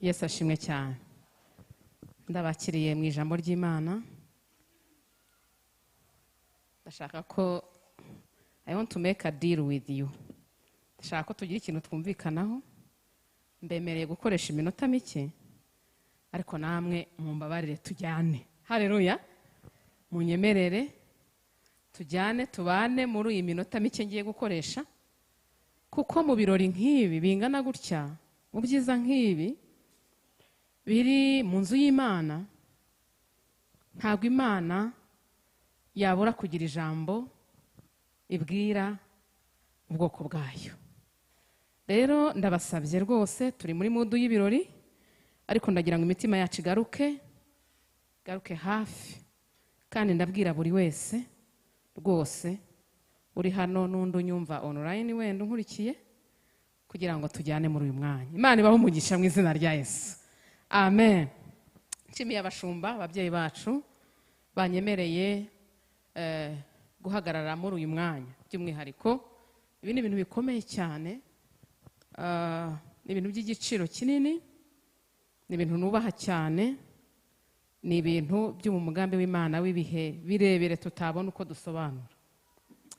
Yesu ashimwe cyane. Ndabakiriye mu ijambo ry'Imana. Ndashaka ko, I want to make a deal with you. Ndashaka ko tugira ikintu twumvikanaho. Mbemereye gukoresha iminota mike, ariko namwe mumbabarire tujyane. Haleluya. Munyemerere tujyane, tubane muri iyi minota mike ngiye gukoresha, kuko mu birori nk'ibi bingana gutya, mu byiza nk'ibi biri mu nzu y'Imana, ntabwo Imana yabura kugira ijambo ibwira ubwoko bwayo. Rero ndabasabye rwose, turi muri mood y'ibirori, ariko ndagira ngo imitima yacu igaruke, garuke hafi. Kandi ndabwira buri wese rwose uri hano n'undi unyumva online wenda unkurikiye, kugira ngo tujyane muri uyu mwanya. Imana ibahe umugisha mu izina rya Yesu. Amen. Nshimiye abashumba, ababyeyi bacu banyemereye guhagarara muri uyu mwanya. By'umwihariko ibi ni ibintu bikomeye cyane, ni ibintu by'igiciro kinini, ni ibintu nubaha cyane, ni ibintu byo mu mugambi w'Imana w'ibihe birebire tutabona uko dusobanura.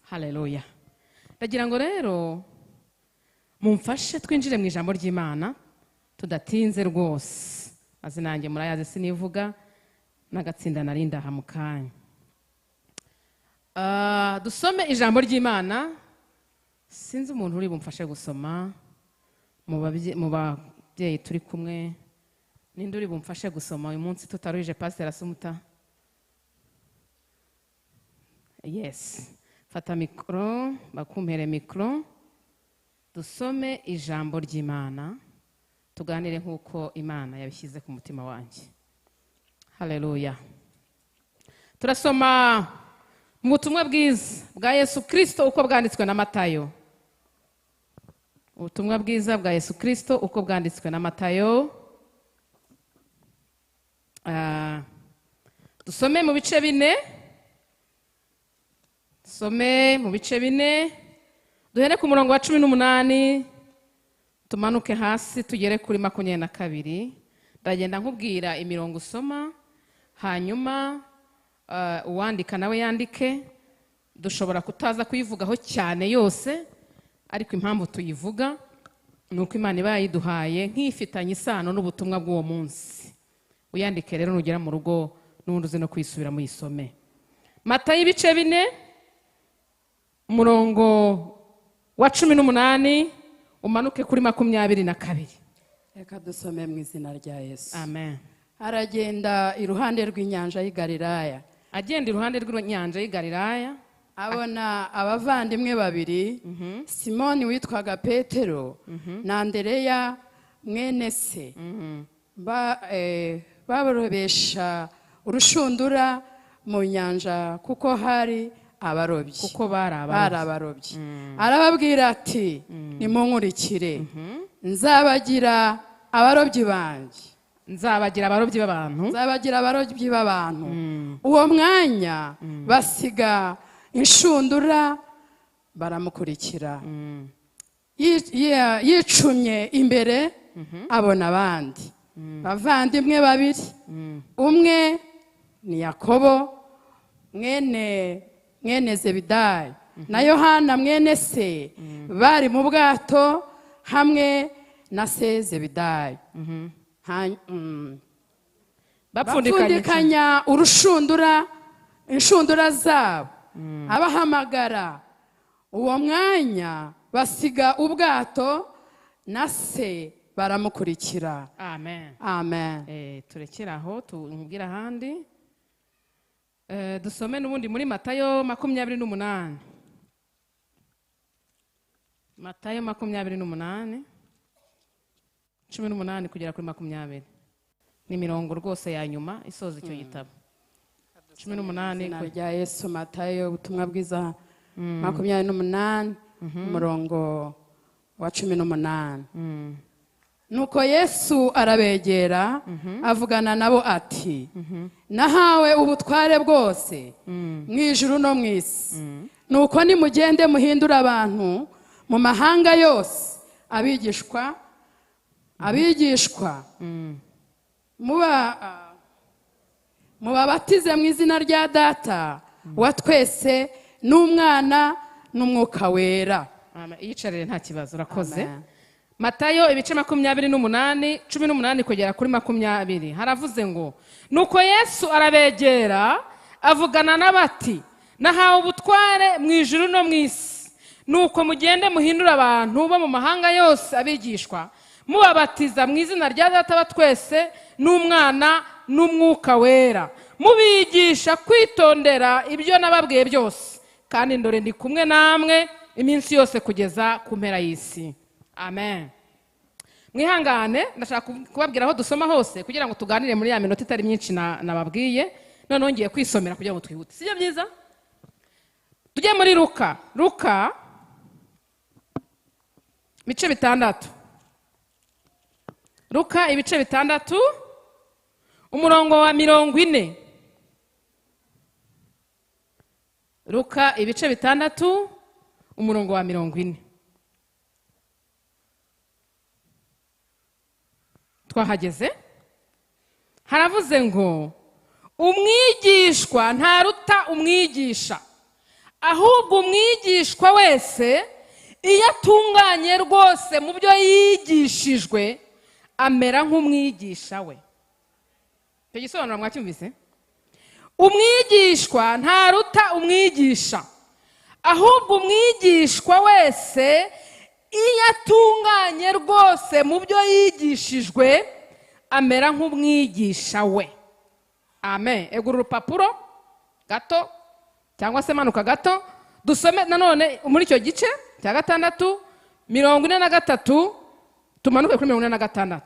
Haleluya. Ndagira ngo rero mumfashe twinjire mu ijambo ry'Imana tudatinze rwose. Mazina yanjye murayazi, sinivuga n'agatsinda narinda aha mu kanya. Dusome ijambo ry'Imana. Sinzi umuntu uri bumfashe gusoma mu babyeyi turi kumwe. Ninde uri bumfashe gusoma uyu munsi tutaruhije Pastor Asumuta? Yes. Fata mikoro, bakumpere mikoro, dusome ijambo ry'Imana, tuganire nk'uko Imana yabishyize ku mutima wanjye. Haleluya. Turasoma mu butumwa bwiza bwa Yesu Kristo uko bwanditswe na Matayo. Ubutumwa bwiza bwa Yesu Kristo uko bwanditswe na Matayo. Dusome mu bice 4. Dusome mu bice 4. Duhere ku murongo wa 18, tumanuke hasi tugere kuri 22. Ndagenda nkubwira imirongo usoma, hanyuma uwandika nawe yandike. Dushobora kutaza kuyivugaho cyane yose, ariko impamvu tuyivuga nuko Imana iba yayiduhaye nk'ifitanye isano n'ubutumwa bw'uwo munsi. Uyandike rero nugera mu rugo n'ubundi uze no kuyisubira muyisome. Matayo ibice 4 umurongo wa 18 umanuke kuri 22. Reka dusome mu izina rya Yesu. Amen. Aragenda iruhande rw'inyanja y'i Galilaya. Agenda iruhande rw'inyanja y'i Galilaya, abona abavandimwe babiri, Simoni witwaga Petero na Andereya mwene se, babarobesha urushundura mu nyanja, kuko hari abarobyi. Kuko bari abarobyi. Arababwira ati, nimunkurikire, nzabagira abarobyi banjye. Nzabagira abarobyi b'abantu. Nzabagira abarobyi b'abantu. Uwo mwanya basiga inshundura baramukurikira. Yicumye imbere abona abandi bavandimwe babiri, umwe ni Yakobo mwene Zebedayo na Yohana mwene se, bari mu bwato hamwe na se Zebedayo. Bapfundikanya urushundura inshundura zabo, abahamagara. Uwo mwanya basiga ubwato na se baramukurikira. Amen. Amen. Turekera aho, tumubwira ahandi. Dusome n'ubundi muri Matayo 28. Matayo 28, 18 kugera kuri 20. Ni mirongo rwose ya nyuma isoza icyo gitabo. 18 rya Yesu. Matayo ubutumwa bwiza 28 umurongo wa 18. Nuko Yesu arabegera avugana nabo ati, nahawe ubutware bwose mu ijuru no mu isi. Nuko nimugende muhindura abantu mu mahanga yose abigishwa, Abigishwa mubabatize mu izina rya Data wa twese n'Umwana n'Umwuka Wera. Iyicarire nta kibazo, urakoze. Matayo ibice 28 18 kugera kuri 20 haravuze ngo nuko Yesu arabegera avugana n'abati nahawe ubutware mu ijuru no mu isi, nuko mugende muhindura abantu bo mu mahanga yose abigishwa, mubabatiza mu izina rya Data wa twese n'Umwana n'Umwuka Wera, mubigisha kwitondera ibyo nababwiye byose, kandi ndore ndi kumwe namwe iminsi yose kugeza ku mpera y'isi. Amen. Mwihangane, ndashaka kubabwira aho dusoma hose kugira ngo tuganire muri ya minota itari myinshi nababwiye. Noneho ngiye kwisomera kugira ngo twihute, sibyo byiza? Tujye muri Luka, Luka ibice 6. Luka ibice 6 umurongo wa 40. Luka ibice 6 umurongo wa 40. Twahageze. Haravuze ngo umwigishwa ntaruta umwigisha, ahubwo umwigishwa wese iyo atunganye rwose mu byo yigishijwe amera nk'umwigisha we. Icyo gisobanuro mwacyumvise? Umwigishwa ntaruta umwigisha, ahubwo umwigishwa wese iyo atunganye rwose mu byo yigishijwe amera nk'umwigisha we. Amen. Egura urupapuro gato cyangwa se manuka gato dusome nanone muri icyo gice cya 6 43 tumanuke kuri 46.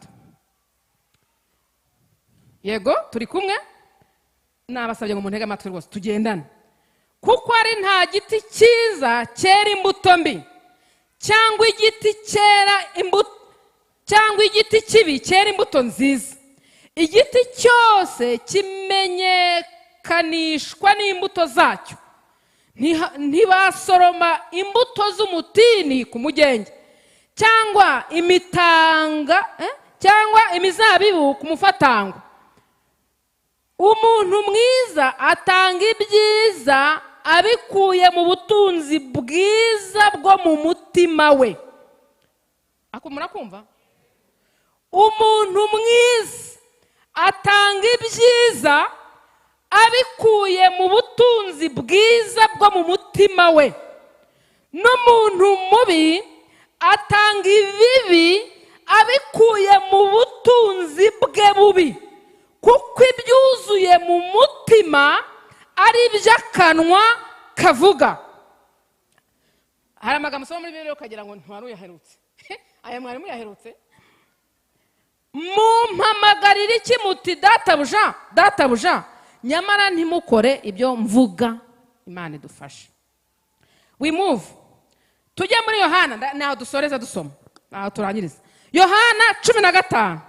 Yego, turi kumwe? Nabasabye ngo muntege amatwi rwose tugendane. Kuko ari nta giti cyiza cyera imbuto mbi, cyangwa igiti cyera imbuto, cyangwa igiti kibi cyera imbuto nziza. Igiti cyose kimenyekanishwa n'imbuto zacyo. Ntibasoroma imbuto z'umutini ku mugenge, cyangwa imitanga, cyangwa imizabibu ku mufatango. Umuntu mwiza atanga ibyiza abikuye mu butunzi bwiza bwo mu mutima we. Ako murakumva? Umuntu mwiza atanga ibyiza abikuye mu butunzi bwiza bwo mu mutima we, n'umuntu mubi atanga ibibi abikuye mu butunzi bwe bubi, kuko ibyuzuye mu mutima ari iby'akanwa kavuga. Hari amagambo usoma muri Bibiliya ukagira ngo ntwari uyaherutse. Aya mwarimu yaherutse. Mumpamagarira iki muti databuja, databuja, nyamara ntimukore ibyo mvuga. Imana idufashe. We move. Tujye muri Yohana, naho dusoreza dusoma, naho turangiriza. Yohana 15.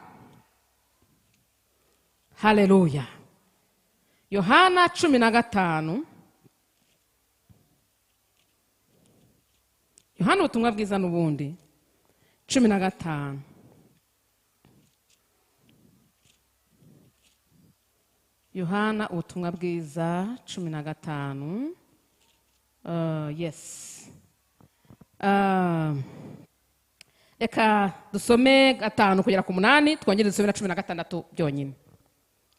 Haleluya. Yohana 15. Yohana ubutumwa bwiza n'ubundi 15. Yohana ubutumwa bwiza 15. Yes. Reka dusome 5 kugera ku 8, twongere dusome na 16 byonyine.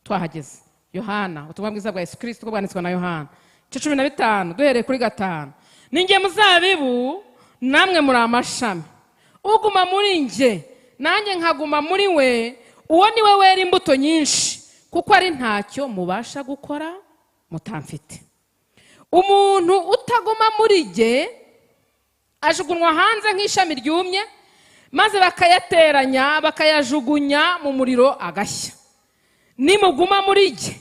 Twahageze. Yohana ubutumwa bwiza bwa Yesu Kristo ko bwanditswe na Yohana 15 duhereye kuri 5. Ninjye muzabibu namwe muri amashami, uguma muri nje nanjye nkaguma muri we, uwo ni we wera imbuto nyinshi, kuko ari ntacyo mubasha gukora mutamfite. Umuntu utaguma muri jye ajugunywa hanze nk'ishami ryumye, maze bakayateranya bakayajugunya mu muriro agashya. Nimuguma muri jye,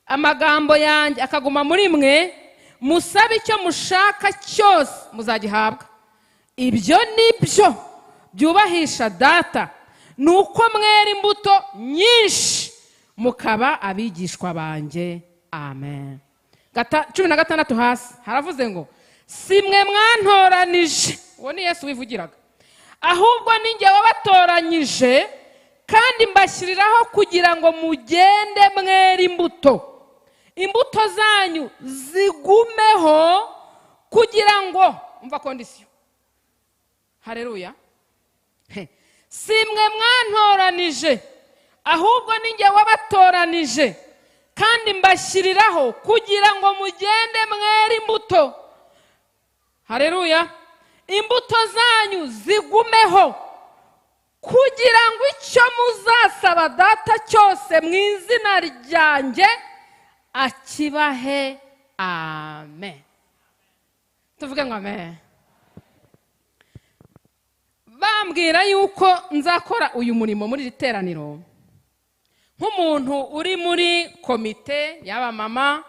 amagambo yanjye akaguma muri mwe, musabe icyo mushaka cyose muzagihabwa. Ibyo nibyo byubahisha Data, nuko mwera imbuto nyinshi mukaba abigishwa banjye. Amen. 16 hasi haravuze ngo si mwe mwantoranije, uwo ni Yesu wivugiraga, ahubwo ninjye wabatoranyije Kandi mbashyiriraho kugira ngo mugende mwere imbuto, imbuto zanyu zigumeho, kugira ngo, umva condition, haleluya, si mwe mwantoranije, ahubwo ni njye wabatoranije, kandi mbashyiriraho kugira ngo mugende mwere imbuto, haleluya, imbuto zanyu zigumeho, kugira ngo icyo muzasaba Data cyose mu izina ryanjye akibahe. Amen. Tuvuge ngo amen. Bambwira yuko nzakora uyu murimo muri iri teraniro nk'umuntu uri muri komite y'abamama,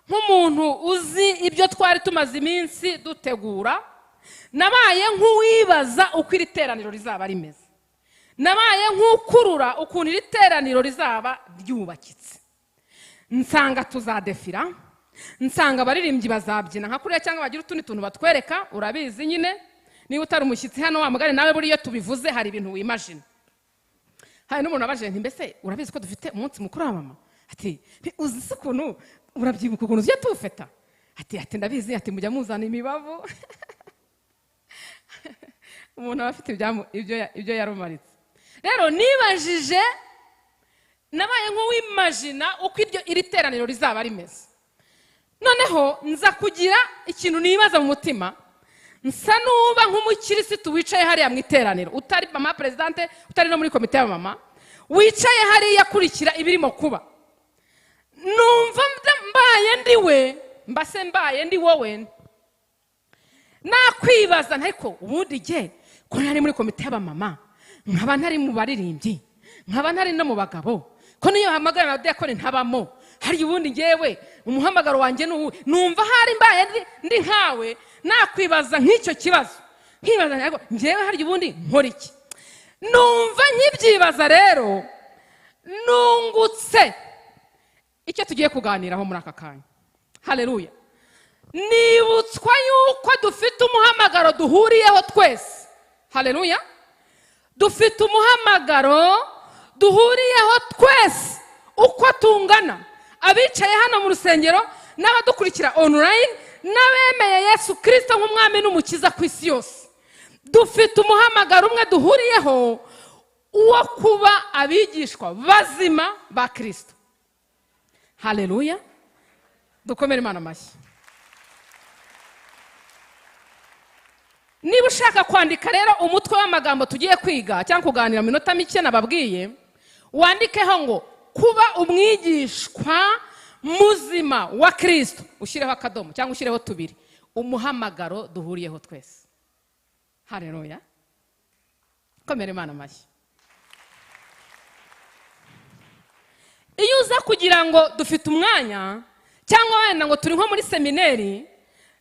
nk'umuntu uzi ibyo twari tumaze iminsi dutegura, nabaye nk'uwibaza uko iri teraniro rizaba rimeze, nabaye nk'ukurura ukuntu iri teraniro rizaba ryubakitse. Nsanga tuzadefira, nsanga abaririmbyi bazabyina nka kuriya, cyangwa bagira utundi tuntu batwereka. Urabizi nyine, niba utari umushyitsi hano wa mugani nawe, buriya tubivuze hari ibintu wimagine. Hari n'umuntu wabajije nti: "Mbese urabizi ko dufite umunsi mukuru wa mama?" Ati: "Uzi se ukuntu, urabyibuka ukuntu tujya tuwufeta?" Ati: "Ndabizi." Ati: "Mujya muzana imibavu." Umuntu aba afite ibyo yarumaritse. Rero nibajije, nabaye nk'uwimagina uko iri teraniro rizaba rimeze. Noneho nza kugira ikintu nibaza mu mutima, nsa n'uba nk'umukirisitu wicaye hariya mu iteraniro, utari mama présidente, utari no muri komite y'abamama, wicaye hariya akurikira ibirimo kuba. Numva mbaye ndi we, mbase mbaye ndi wowe, nakwibaza: ariko ubundi jye ko ntari muri komite y'abamama, nkaba ntari mu baririmbyi, nkaba ntari no mu bagabo, ko niyo hamagara abadiyakoni ntabamo, hari ubundi ngewe umuhamagaro wanjye ni uwuhe? Numva hari mbaye ndi nkawe, nakwibaza nk'icyo kibazo, nkibaza: ariko ngewe hari ubundi nkora iki? Numva nkibyibaza rero, nungutse icyo tugiye kuganiraho muri aka kanya. Haleluya. Nibutswa yuko dufite umuhamagaro duhuriyeho twese. Haleluya. Dufite umuhamagaro duhuriyeho twese uko tungana, abicaye hano mu rusengero n'abadukurikira online n'abemeye Yesu Kirisito nk'umwami n'umukiza ku isi yose. Dufite umuhamagaro umwe duhuriyeho, wo kuba abigishwa bazima ba Kirisito. Haleluya. Dukomere Imana amashyi. Niba ushaka kwandika rero umutwe w'amagambo tugiye kwiga cyangwa kuganira mu minota mike nababwiye, wandikeho ngo "Kuba umwigishwa muzima wa Kirisito", ushyireho akadomo cyangwa ushyireho tubiri, "Umuhamagaro duhuriyeho twese". Haleluya. Komera Imana amashyi. Iyo uza kugira ngo dufite umwanya, cyangwa wenda ngo turi nko muri semineri,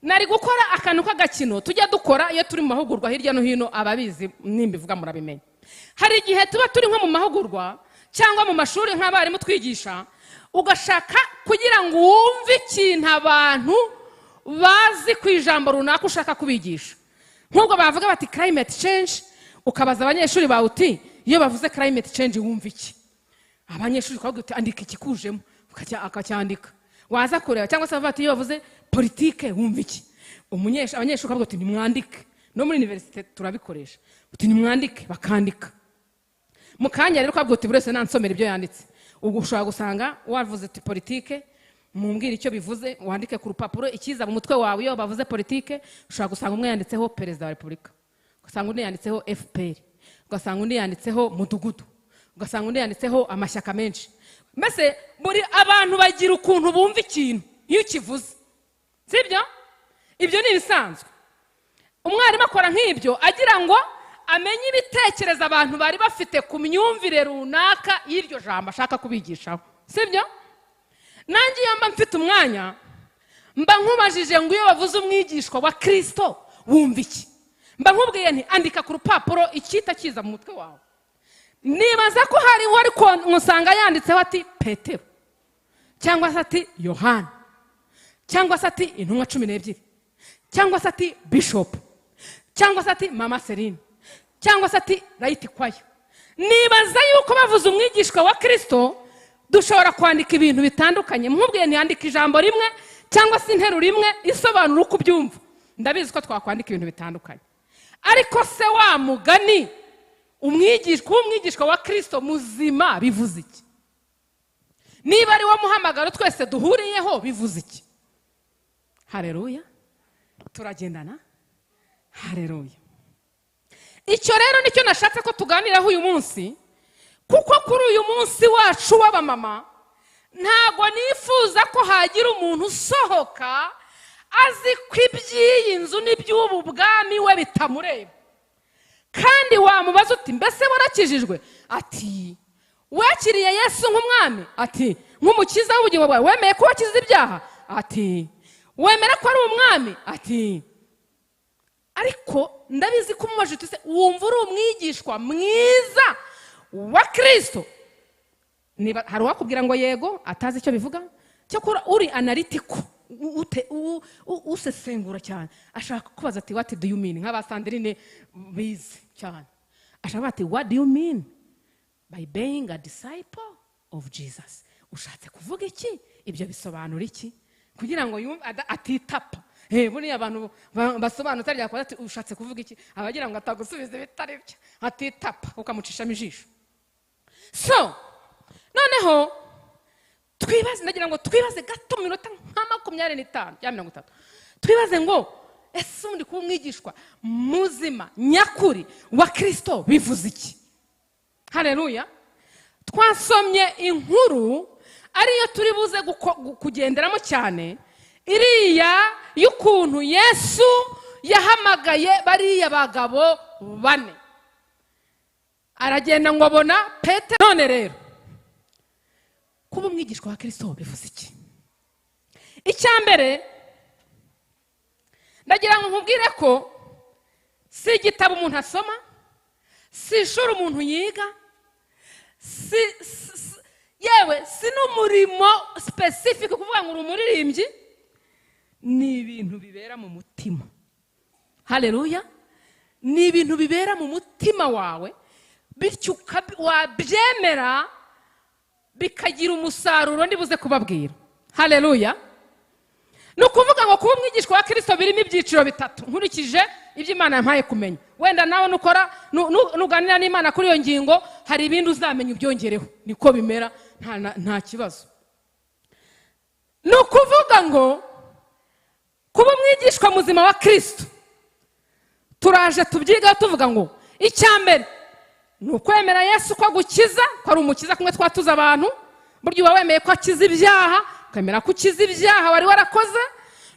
nari gukora akantu k'agakino tujya dukora iyo turi mu mahugurwa hirya no hino. Ababizi nimbivuga murabimenya. Hari igihe tuba turi nko mu mahugurwa cyangwa mu mashuri nk'abarimu twigisha, ugashaka kugira ngo wumve ikintu abantu bazi ku ijambo runaka ushaka kubigisha. Nk'ubwo bavuga bati "Climate change", ukabaza abanyeshuri bawe uti: "Iyo bavuze climate change wumva iki?" Abanyeshuri ukavuga uti: "Andika ikikujemo", akacyandika. Waza kureba, cyangwa se bavuga ati: "Iyo bavuze politike wumva iki?" Abanyeshuri ukavuga uti: "Nimwandike". No muri université turabikoresha, uti: "Nimwandike", bakandika. Mu kanya rero ukavuga uti: "Buri wese nansomera ibyo yanditse". Ubwo ushobora gusanga wavuze uti: "Politike, mumbwire icyo bivuze", wandike ku rupapuro ikiza mu mutwe wawe iyo bavuze politike. Ushobora gusanga umwe yanditseho perezida wa repubulika, ugasanga undi yanditseho FPR, ugasanga undi yanditseho mudugudu, ugasanga undi yanditseho amashyaka menshi. Mbese buri abantu bagira ukuntu bumva ikintu iyo ukivuze, sibyo? Ibyo ni ibisanzwe. Umwarimu akora nk'ibyo agira ngo amenye ibitekerezo abantu bari bafite ku myumvire runaka y'iryo jambo ashaka kubigishaho, sibyo? Nanjye iyo mba mfite umwanya, mba nkubajije ngo: "Iyo bavuze umwigishwa wa Kirisito wumva iki?" Mba nkubwiye nti: "Andika ku rupapuro icyita kiza mu mutwe wawe". Nibaza ko hari uwari musanga yanditseho ati "Petero", cyangwa se ati "Yohana", cyangwa se ati "Intumwa 12", cyangwa se ati "Bishopu", cyangwa se ati "Mama Serine", cyangwa se ati "Light Choir". Nibaza yuko bavuze umwigishwa wa Kristo dushobora kwandika ibintu bitandukanye. Nkubwiye ntiyandika ijambo rimwe cyangwa se interuro imwe isobanura uko ubyumva, ndabizi ko twakwandika ibintu bitandukanye. Ariko se wa mugani umwigishwa wa Kristo muzima bivuze iki? Niba ari wo muhamagaro twese duhuriyeho bivuze iki? Haleluya, turagendana. Haleluya. Icyo rero nicyo nashatse ko tuganiraho uyu munsi, kuko kuri uyu munsi wacu w'abamama ntago nifuza ko hagira umuntu usohoka azi ko iby'iyi nzu n'iby'ubu bwami we bitamureba. Kandi wamubaza uti mbese warakijijwe? Ati wakiriye Yesu nk'umwami? Ati nk'umukiza w'ubugingo bwawe? Wemeye ko wakize ibyaha? Ati wemera ko ari umwami? Ati ariko ndabizi ko umubaje uti wumva uri umwigishwa mwiza wa Kristo? Niba hari uwakubwira ngo yego atazi icyo bivuga, cyakora uri analytical, usesengura cyane, ashaka kubaza ati what do you mean? Nk'aba Sandrine bize cyane, ashaka ati what do you mean by being a disciple of Jesus? Ushatse kuvuga iki? Ibyo bisobanura iki? Kugira ngo yumve atitapa. Buriya abantu basobanutse arya ati ushatse kuvuga iki, abagira ngo atagusubiza bitari byo, atitapa ukamucishamo ijisho. So noneho twibaze, ndagira ngo twibaze gato mu minota nka 25 cyangwa 30, twibaze ngo ese undi kuba umwigishwa muzima nyakuri wa Kristo bivuze iki? Haleluya. Twasomye inkuru ariyo turi buze kugenderamo cyane, iriya y'ukuntu Yesu yahamagaye bariya bagabo bane, aragenda ngo abona Petero. None rero kuba umwigishwa wa Kristo bivuze iki? Icya mbere ndagira ngo nkubwire ko si igitabo umuntu asoma, si ishuri umuntu yiga, si yewe si n'umurimo specific kuvuga ngo uri umuririmbyi, ni ibintu bibera mu mutima. Haleluya. Ni ibintu bibera mu mutima wawe, bityo wabyemera bikagira umusaruro ndibuze kubabwira. Haleluya. Ni ukuvuga ngo kuba umwigishwa wa Kristo birimo ibyiciro bitatu nkurikije ibyo Imana yampaye kumenya. Wenda nawe nukora nuganira n'Imana kuri iyo ngingo hari ibindi uzamenya ubyongereho, niko bimera, nta kibazo. Ni ukuvuga ngo kuba umwigishwa muzima wa Kristo turaje tubyiga tuvuga ngo icya mbere ni ukwemera Yesu ko agukiza, ko ari umukiza kumwe twatuza abantu. Burya uba wemeye ko akiza ibyaha, ukemera ko ukiza ibyaha wari warakoze.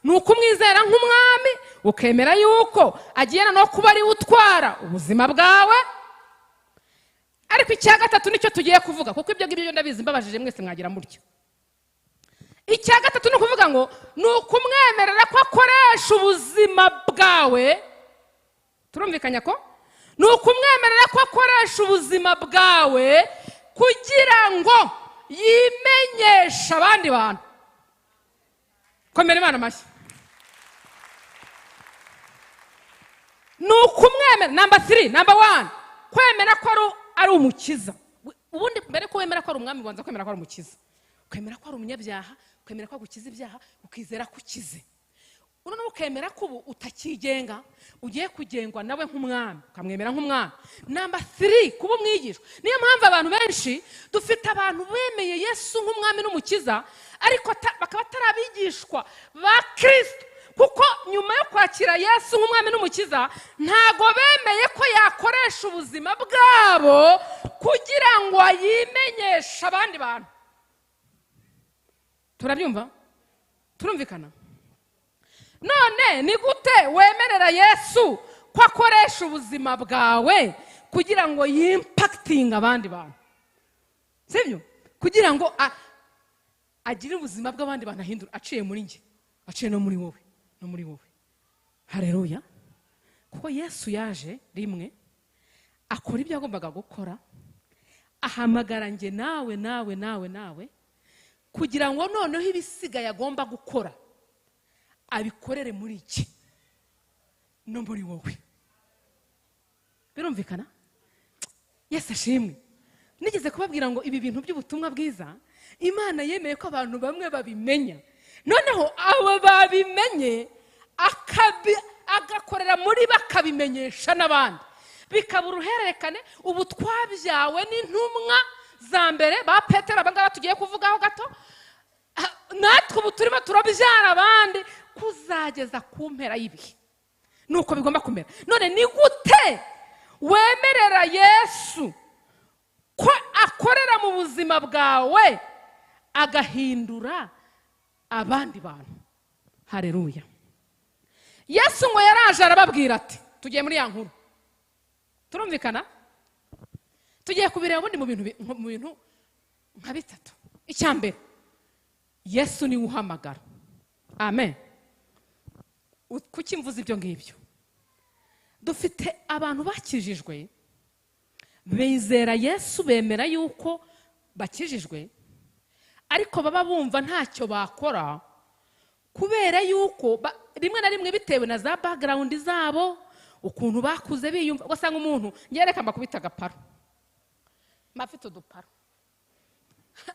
Ni ukumwizera nk'umwami, ukemera yuko agiye no kuba ari utwara ubuzima bwawe. Ariko icya gatatu nicyo tugiye kuvuga, kuko ibyo ngibyo ndabizi mbabajije mwese mwagira mutyo. Icya gatatu ni ukuvuga ngo ni ukumwemerera ko akoresha ubuzima bwawe. Turumvikanya ko ni ukumwemerera ko akoresha ubuzima bwawe kugira ngo yimenyeshe abandi bantu. Komera Imana amashyi. Ni ukumwemera. Number 3, number 1, kwemera ko ari umukiza. Ubundi mbere ko wemera ko ari umwami ubanza kwemera ko ari umukiza, ukemera ko ari umunyabyaha, ukemera ko agukiza ibyaha, ukizera ko ukize. Noneho ukemera ko ubu utakigenga, ugiye kugengwa nawe nk'umwami, ukamwemera nk'umwami. Number 3, kuba umwigishwa. Niyo mpamvu abantu benshi dufite abantu bemeye Yesu nk'umwami n'umukiza, ariko bakaba atarabigishwa ba Kristo, kuko nyuma yo kwakira Yesu nk'umwami n'umukiza ntago bemeye ko yakoresha ubuzima bwabo kugira ngo ayimenyeshe abandi bantu. Turabyumva? Turumvikana? None ni gute wemerera Yesu ko akoresha ubuzima bwawe kugira ngo yimpactinge abandi bantu? Sibyo? Kugira ngo agire ubuzima bw'abandi bantu ahindura, aciye muri nge, aciye no muri wowe, no muri wowe. Haleluya. Kuko Yesu yaje rimwe akora ibyo yagombaga gukora, ahamagara nge nawe nawe nawe nawe kugira ngo noneho ibisigaye agomba gukora abikorere muri iki no muri wowe. Birumvikana? Yesu ashimwe. Nigeze kubabwira ngo ibi bintu by'ubutumwa bwiza Imana yemeye ko abantu bamwe babimenya, noneho abo babimenye agakorera muri bakabimenyesha n'abandi, bikaba uruhererekane. Ubu twabyawe n'intumwa za mbere ba Petero, abangaba tugiye kuvugaho gato, natwe ubu turimo turabyara abandi kuzageza ku mpera y'ibihe. Nuko bigomba kumera. None ni gute wemerera Yesu ko akorera mu buzima bwawe agahindura abandi bantu? Haleluya. Yesu ngo yaraje arababwira ati, tugiye muri ya nkuru, turumvikana, tugiye kubireba ubundi mu bintu nka bitatu. Icya mbere, Yesu niwe uhamagara. Amen. Kuki mvuze ibyo ngibyo? Dufite abantu bakijijwe, bizera Yesu, bemera yuko bakijijwe, ariko baba bumva ntacyo bakora kubera yuko rimwe na rimwe bitewe na za background zabo, ukuntu bakuze biyumva. Ugasanga umuntu ngereka mbakubita agaparo, mafite uduparo.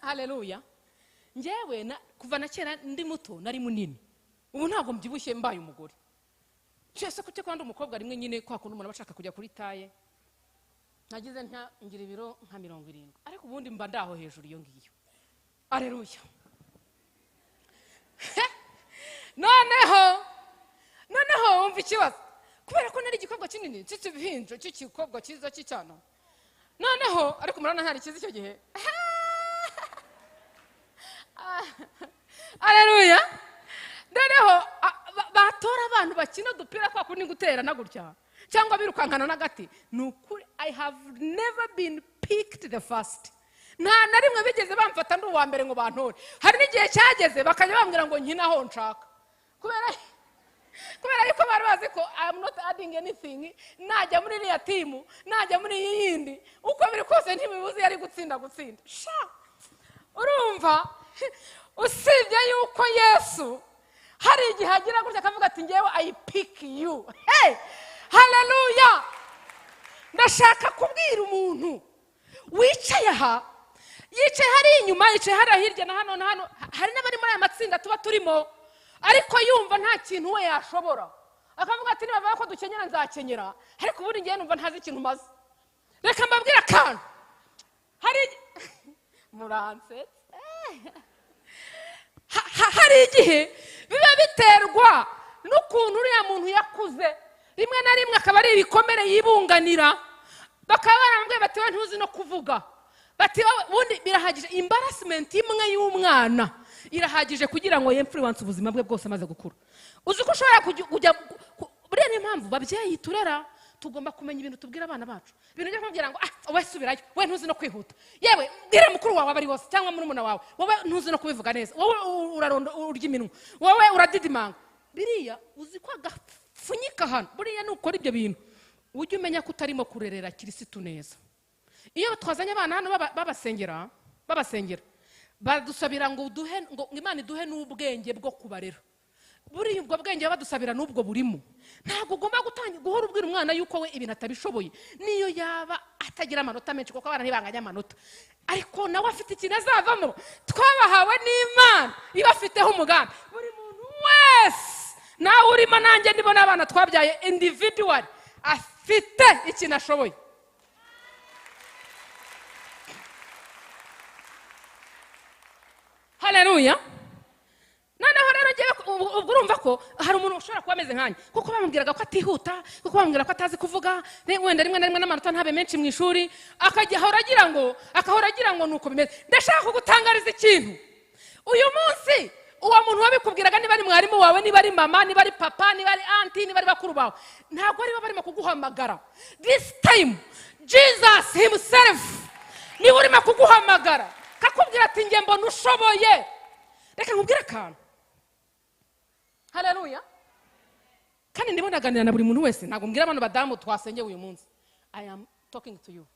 Haleluya. Njyewe kuva na kera ndi muto nari munini, ubu ntabwo mbyibushye mbaye umugore. Cyese kuki kwandi umukobwa rimwe nyine kwa kuntu umuntu abashaka kujya kuri taye, nagize nta ngira ibiro nka 70, ariko ubundi mba ndaho hejuru iyo ngiyo. Haleluya. Noneho wumva ikibazo, kubera ko nari igikobwa kinini cy'ikihinjo cy'ikikobwa cyiza cy'icyana. Noneho ariko murabona ntari cyiza icyo gihe. Haleluya. Noneho batora abantu bakina udupira kwa kundi guterana gutya cyangwa birukankana n'agati. Ni ukuri, I have never been picked the first. Nta na rimwe bigeze bamfata ndi uwa mbere ngo bantore. Hari n'igihe cyageze bakajya bambwira ngo nkina aho nshaka, kubera yuko bari bazi ko I am not adding anything. Najya muri iriya timu, najya muri iyi yindi, uko biri kose ntibibuze yari gutsinda. Sha, urumva, usibye yuko Yesu hari igihe agira gutya akavuga ati ngewe I pick you. Hey, haleluya. Ndashaka kubwira umuntu wicaye aha, yicaye hari inyuma, yicaye hari hirya na hano na hano, hari n'abari muri aya matsinda tuba turimo, ariko yumva nta kintu we yashobora, akavuga ati niba ko dukenyera nzakenyera, ariko ubundi ngewe numva ntazi ikintu maze. Reka mbabwire akantu. Hari muranse, hari igihe biba biterwa n'ukuntu uriya muntu yakuze, rimwe na rimwe akaba ari ibikomere yibunganira, bakaba baramubwiye bati we ntuzi no kuvuga, bati ubundi birahagije. Embarrassment imwe y'umwana irahagije kugira ngo influence ubuzima bwe bwose amaze gukura. Uzi ko ushobora kujya buriya, niyo mpamvu babyeyi turera tugomba kumenya ibintu tubwira abana bacu. Ibintu byo kumubwira ngo ah wowe subirayo, we ntuzi no kwihuta, yewe bwira mukuru wawe abari wose cyangwa murumuna wawe, wowe ntuzi no kubivuga neza, wowe uraronda urya iminwa, wowe uradidimanga. Biriya uzi ko agapfunyika hano. Buriya nukora ibyo bintu ujye umenya ko utarimo kurerera Kirisitu neza. Iyo twazanye abana hano babasengera badusabira ngo uduhe, ngo Imana iduhe n'ubwenge bwo kubarera. Buriya ubwo bwenge badusabira n'ubwo burimo. Ntabwo ugomba gutangira guhora ubwira umwana yuko we ibintu atabishoboye, niyo yaba atagira amanota menshi, kuko abana ntibanganya amanota, ariko nawe afite ikintu azavamo. Twabahawe n'Imana ibafiteho umugambi. Buri muntu wese nawe urimo, nanjye ndimo, n'abana twabyaye individual, afite ikintu ashoboye. Haleluya. Noneho rero ngewe ubwo urumva ko hari umuntu ushobora kuba ameze nkanjye, kuko bamubwiraga ko atihuta, kuko bamubwira ko atazi kuvuga, wenda rimwe na rimwe n'amanota ntabe menshi mu ishuri, akahora agira ngo nuko bimeze. Ndashaka kugutangariza ikintu uyu munsi. Uwo muntu wabikubwiraga, niba ari mwarimu wawe, niba ari mama, niba ari papa, niba ari anti, niba ari bakuru bawe, ntabwo aribo barimo kuguhamagara. This time Jesus himself niwe urimo kuguhamagara, kakubwira ati nge mbona ushoboye. Reka nkubwire akantu. Haleluya. Kandi ndimo ndaganira na buri muntu wese, ntabwo mbwira abantu badamu twasengeye uyu munsi. I am talking to you.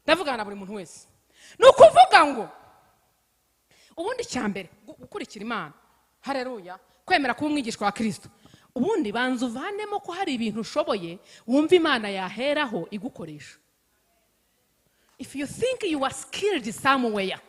Ndavugana na buri muntu wese. Ni ukuvuga ngo ubundi cyambere gukurikira Imana, haleluya, kwemera kuba umwigishwa wa Kristo, ubundi banza uvanemo ko hari ibintu ushoboye wumva Imana yaheraho igukoresha. If you think you are skilled somewhere,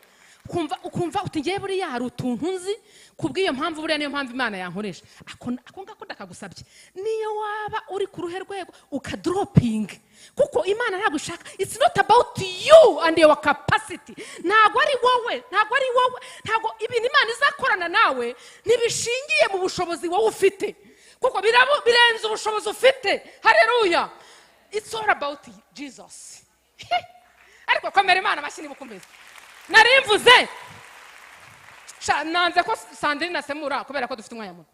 ukumva uti ngiye buriya hari utuntu nzi, kubw'iyo mpamvu buriya niyo mpamvu Imana yankoresha, ako ngako ndakagusabye. Niyo waba uri ku ruhe rwego ukadroping, kuko Imana ntabwo ishaka. It's not about you and your capacity. Ntabwo ari wowe, ntabwo ari wowe, ntabwo ibintu Imana izakorana nawe ntibishingiye mu bushobozi wowe ufite, kuko birenze ubushobozi ufite. Haleluya. It's all about Jesus. Ariko komera Imana amashyi niba ukomeza. Narimvuze nanze ko Sandrine asemura kubera ko dufite umwanya muto.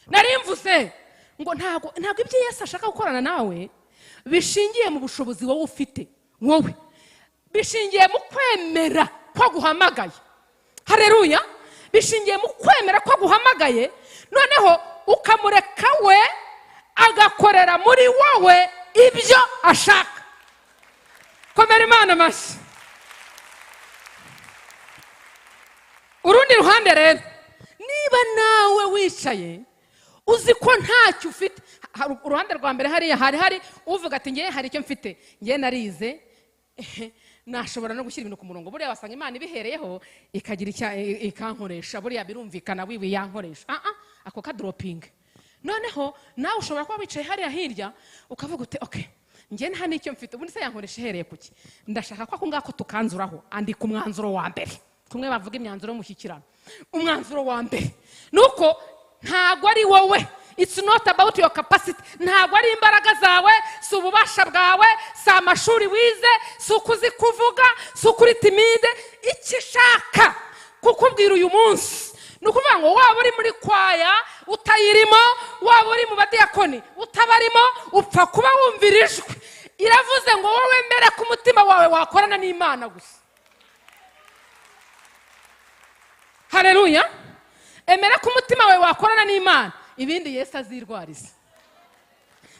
Narimvuze ngo ntago ibyo Yesu ashaka gukorana nawe bishingiye mu bushobozi wowe ufite, wowe bishingiye mu kwemera ko guhamagaye. Haleluya. Bishingiye mu kwemera ko guhamagaye, noneho ukamureka we agakorera muri wowe ibyo ashaka. Komera Imana amashyi. Urundi ruhande rero, niba nawe wicaye uzi ko ntacyo ufite, uruhande rwa mbere hariya hari uvuga ati ngiye hari icyo mfite, ngiye narize, nashobora no gushyira ibintu ku murongo, buriya wasanga Imana ibihereyeho ikagira ikankoresha, buriya birumvikana wiwe yankoresha. Ako ka dropping. Noneho nawe ushobora kuba wicaye hariya hirya ukavuga uti okay, ngiye nta nicyo mfite, ubundi se yankoresha ihereye kuki? Ndashaka ko ako ngako tukanzuraho. Andika umwanzuro wa mbere. Kumwe bavuga imyanzuro y'umushyikirano. Umwanzuro wa mbere nuko ntago ari wowe. It's not about your capacity. Ntago ari imbaraga zawe, si ububasha bwawe, si amashuri wize, si uko uzi kuvuga, si uko uri timide. Icyo ishaka kukubwira uyu munsi ni ukuvuga ngo waba uri muri kwaya utayirimo, waba uri mu badiyakoni utabarimo, upfa kuba wumvira ijwi. Iravuze ngo wowe mbere ku mutima wawe wakorana n'Imana gusa. Haleluya. Emera ko umutima wawe wakorana n'Imana, ibindi Yesu azirwariza.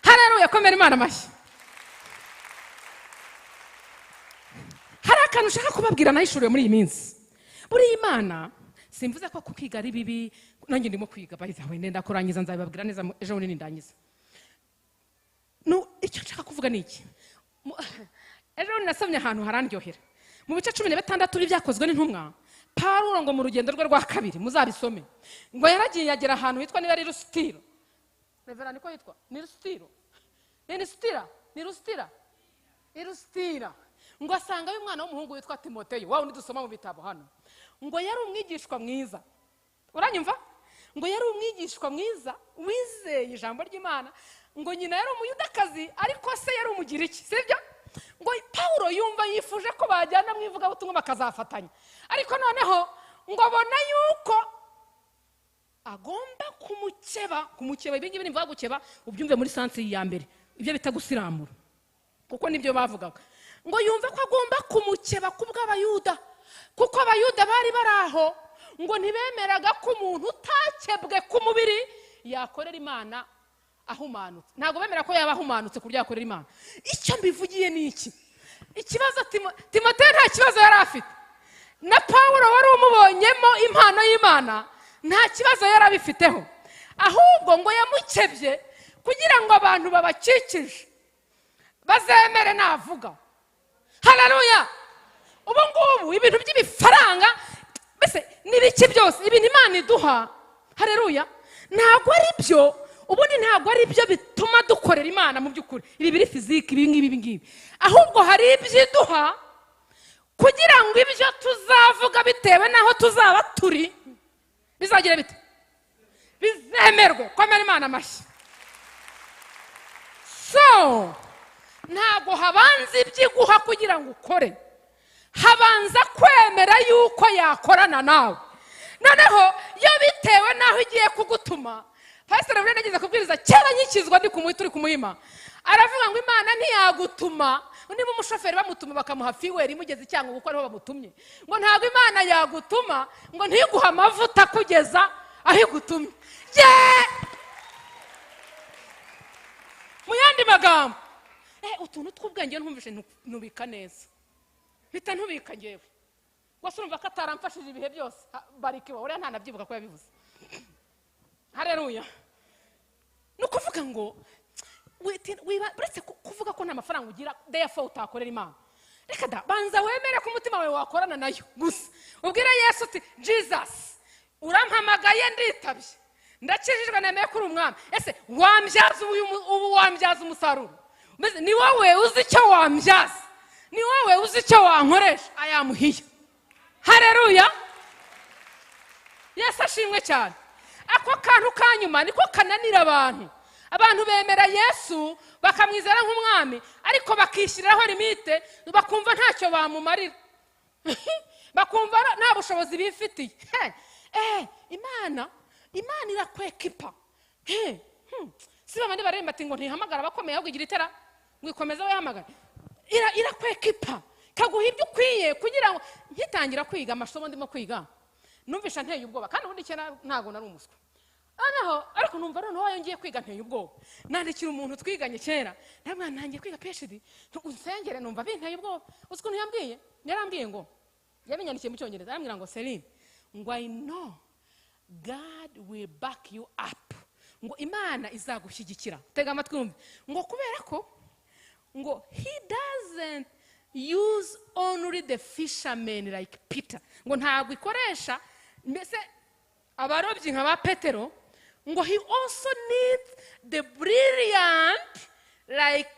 Haleluya. Komera Imana amashyi. Hari akantu ushaka kubabwira nahishuriwe muri iyi minsi. Buriya Imana, simvuze ko kukiga ari bibi, nanjye ndimo kwiga by the way, ndenda kurangiza nzabibabwira neza ejo bundi nindangiza. No, icyo nshaka kuvuga ni iki. Ejo bundi nasomye ahantu harandyohera. Mu bice 16 by'ibyakozwe n'intumwa, Pawulo ngo mu rugendo rwe rwa kabiri muzabisome, ngo yaragiye yagera ahantu hitwa niba ari Lusitira. Revera niko yitwa, ni Lusitiro. Ni Lusitira, ni Lusitira. Lusitira. Ngo asanga umwana w'umuhungu witwa Timoteyo, wawe dusoma mu bitabo hano. Ngo yari umwigishwa mwiza. Uranyumva? Ngo yari umwigishwa mwiza wizeye ijambo ry'Imana. Ngo nyina yari umuyudakazi ariko se yari umugiriki, sibyo? Ngo Pawulo yumva yifuje ko bajyana mu ivugabutumwa bakazafatanya, ariko noneho ngo abona yuko agomba kumukeba. Ibi ngibi nimvuga gukeba ubyumve muri sansi ya mbere, ibyo bita gusiramura, kuko nibyo bavugaga. Ngo yumve ko agomba kumukeba kubw'Abayuda, kuko Abayuda bari baraho, ngo ntibemeraga ko umuntu utakebwe ku mubiri yakorera Imana ahumanutse. Ntabwo bemera ko yaba ahumanutse ku buryo yakorera Imana. Icyo mbivugiye ni iki? Ikibazo Timoteyo nta kibazo yari afite, na Pawulo wari umubonyemo impano y'Imana nta kibazo yari abifiteho, ahubwo ngo yamukebye kugira ngo abantu babakikije bazemere navuga. Haleluya. Ubu ngubu ibintu by'ibifaranga mbese n'ibiki byose, ibintu Imana iduha, haleluya, ntabwo ari byo. Ubundi ntabwo ari byo bituma dukorera Imana mu by'ukuri, ibi biri fiziki, ibi ngibi ibi ngibi, ahubwo hari ibyo iduha kugira ngo ibyo tuzavuga bitewe n'aho tuzaba turi bizagira bite, bizemerwe. Komera Imana amashyi. So ntabwo habanza ibyiguha kugira ngo ukore, habanza kwemera yuko yakorana nawe. Noneho iyo bitewe n'aho igiye kugutuma, Pastor Reverend ageze kubwiriza kera nkikizwa ndi kumuhita uri kumuhima, aravuga ngo Imana ntiyagutuma. Niba umushoferi bamutuma bakamuha fiweri imugeze icyango kuko ariho bamutumye, ngo ntabwo Imana yagutuma ngo ntiguhe amavuta kugeza aho igutumye. Mu yandi magambo, utuntu tw'ubwenge ntumvishe ntubika neza, mpita ntubika ngewe. Gusa urumva ko ataramfashije ibihe byose, barikiwe uriya ntanabyibuka ko yabivuze. Haleluya. Ni ukuvuga ngo uretse kuvuga ko nta mafaranga ugira, therefore utakorera Imana. Reka da, banza wemere ko umutima wawe wakorana nayo gusa, ubwire Yesu uti: "Jesus, urampamagaye, nditabye, ndakijijwe, nemeye ko uri umwami. Ese wambyaza ubu wambyaza umusaruro? Mbese ni wowe uzi icyo wambyaza, ni wowe uzi icyo wankoresha. I am here." Hareruya, Yesu ashimwe cyane. Ako kantu ka nyuma niko kananira abantu. Abantu bemera Yesu, bakamwizera nk'umwami, ariko bakishyiriraho limite, bakumva ntacyo bamumarira, bakumva nta bushobozi bifitiye. Imana irakwekipa. Si babandi baremba ati ngo ntihamagara abakomeye, ahubwo igira itera ngo ikomeze wihamagara. Irakwekipa, ikaguha ibyo ukwiye. Kugira ngo nkitangira kwiga amasomo ndimo kwiga, numvisha nteye ubwoba, kandi ubundi kera ntabwo nari umuswa noneho, ariko numva noneho ayo ngiye kwiga nteye ubwoba. Nandikira umuntu twiganye kera, ndamubwira: "Ntangiye kwiga PhD, unsengere, numva binteye ubwoba." Uzi ukuntu yambwiye? Yarambwiye ngo, yabinyandikiye mu Cyongereza, arambwira ngo: "Celine," ngo, "I know God will back you up," ngo, "Imana izagushyigikira." Tega amatwi wumve. Ngo kubera ko ngo he doesn't use only the fishermen like Peter, ngo ntabwo ikoresha mbese abarobyi nka ba Petero, ngo he also needs the brilliant like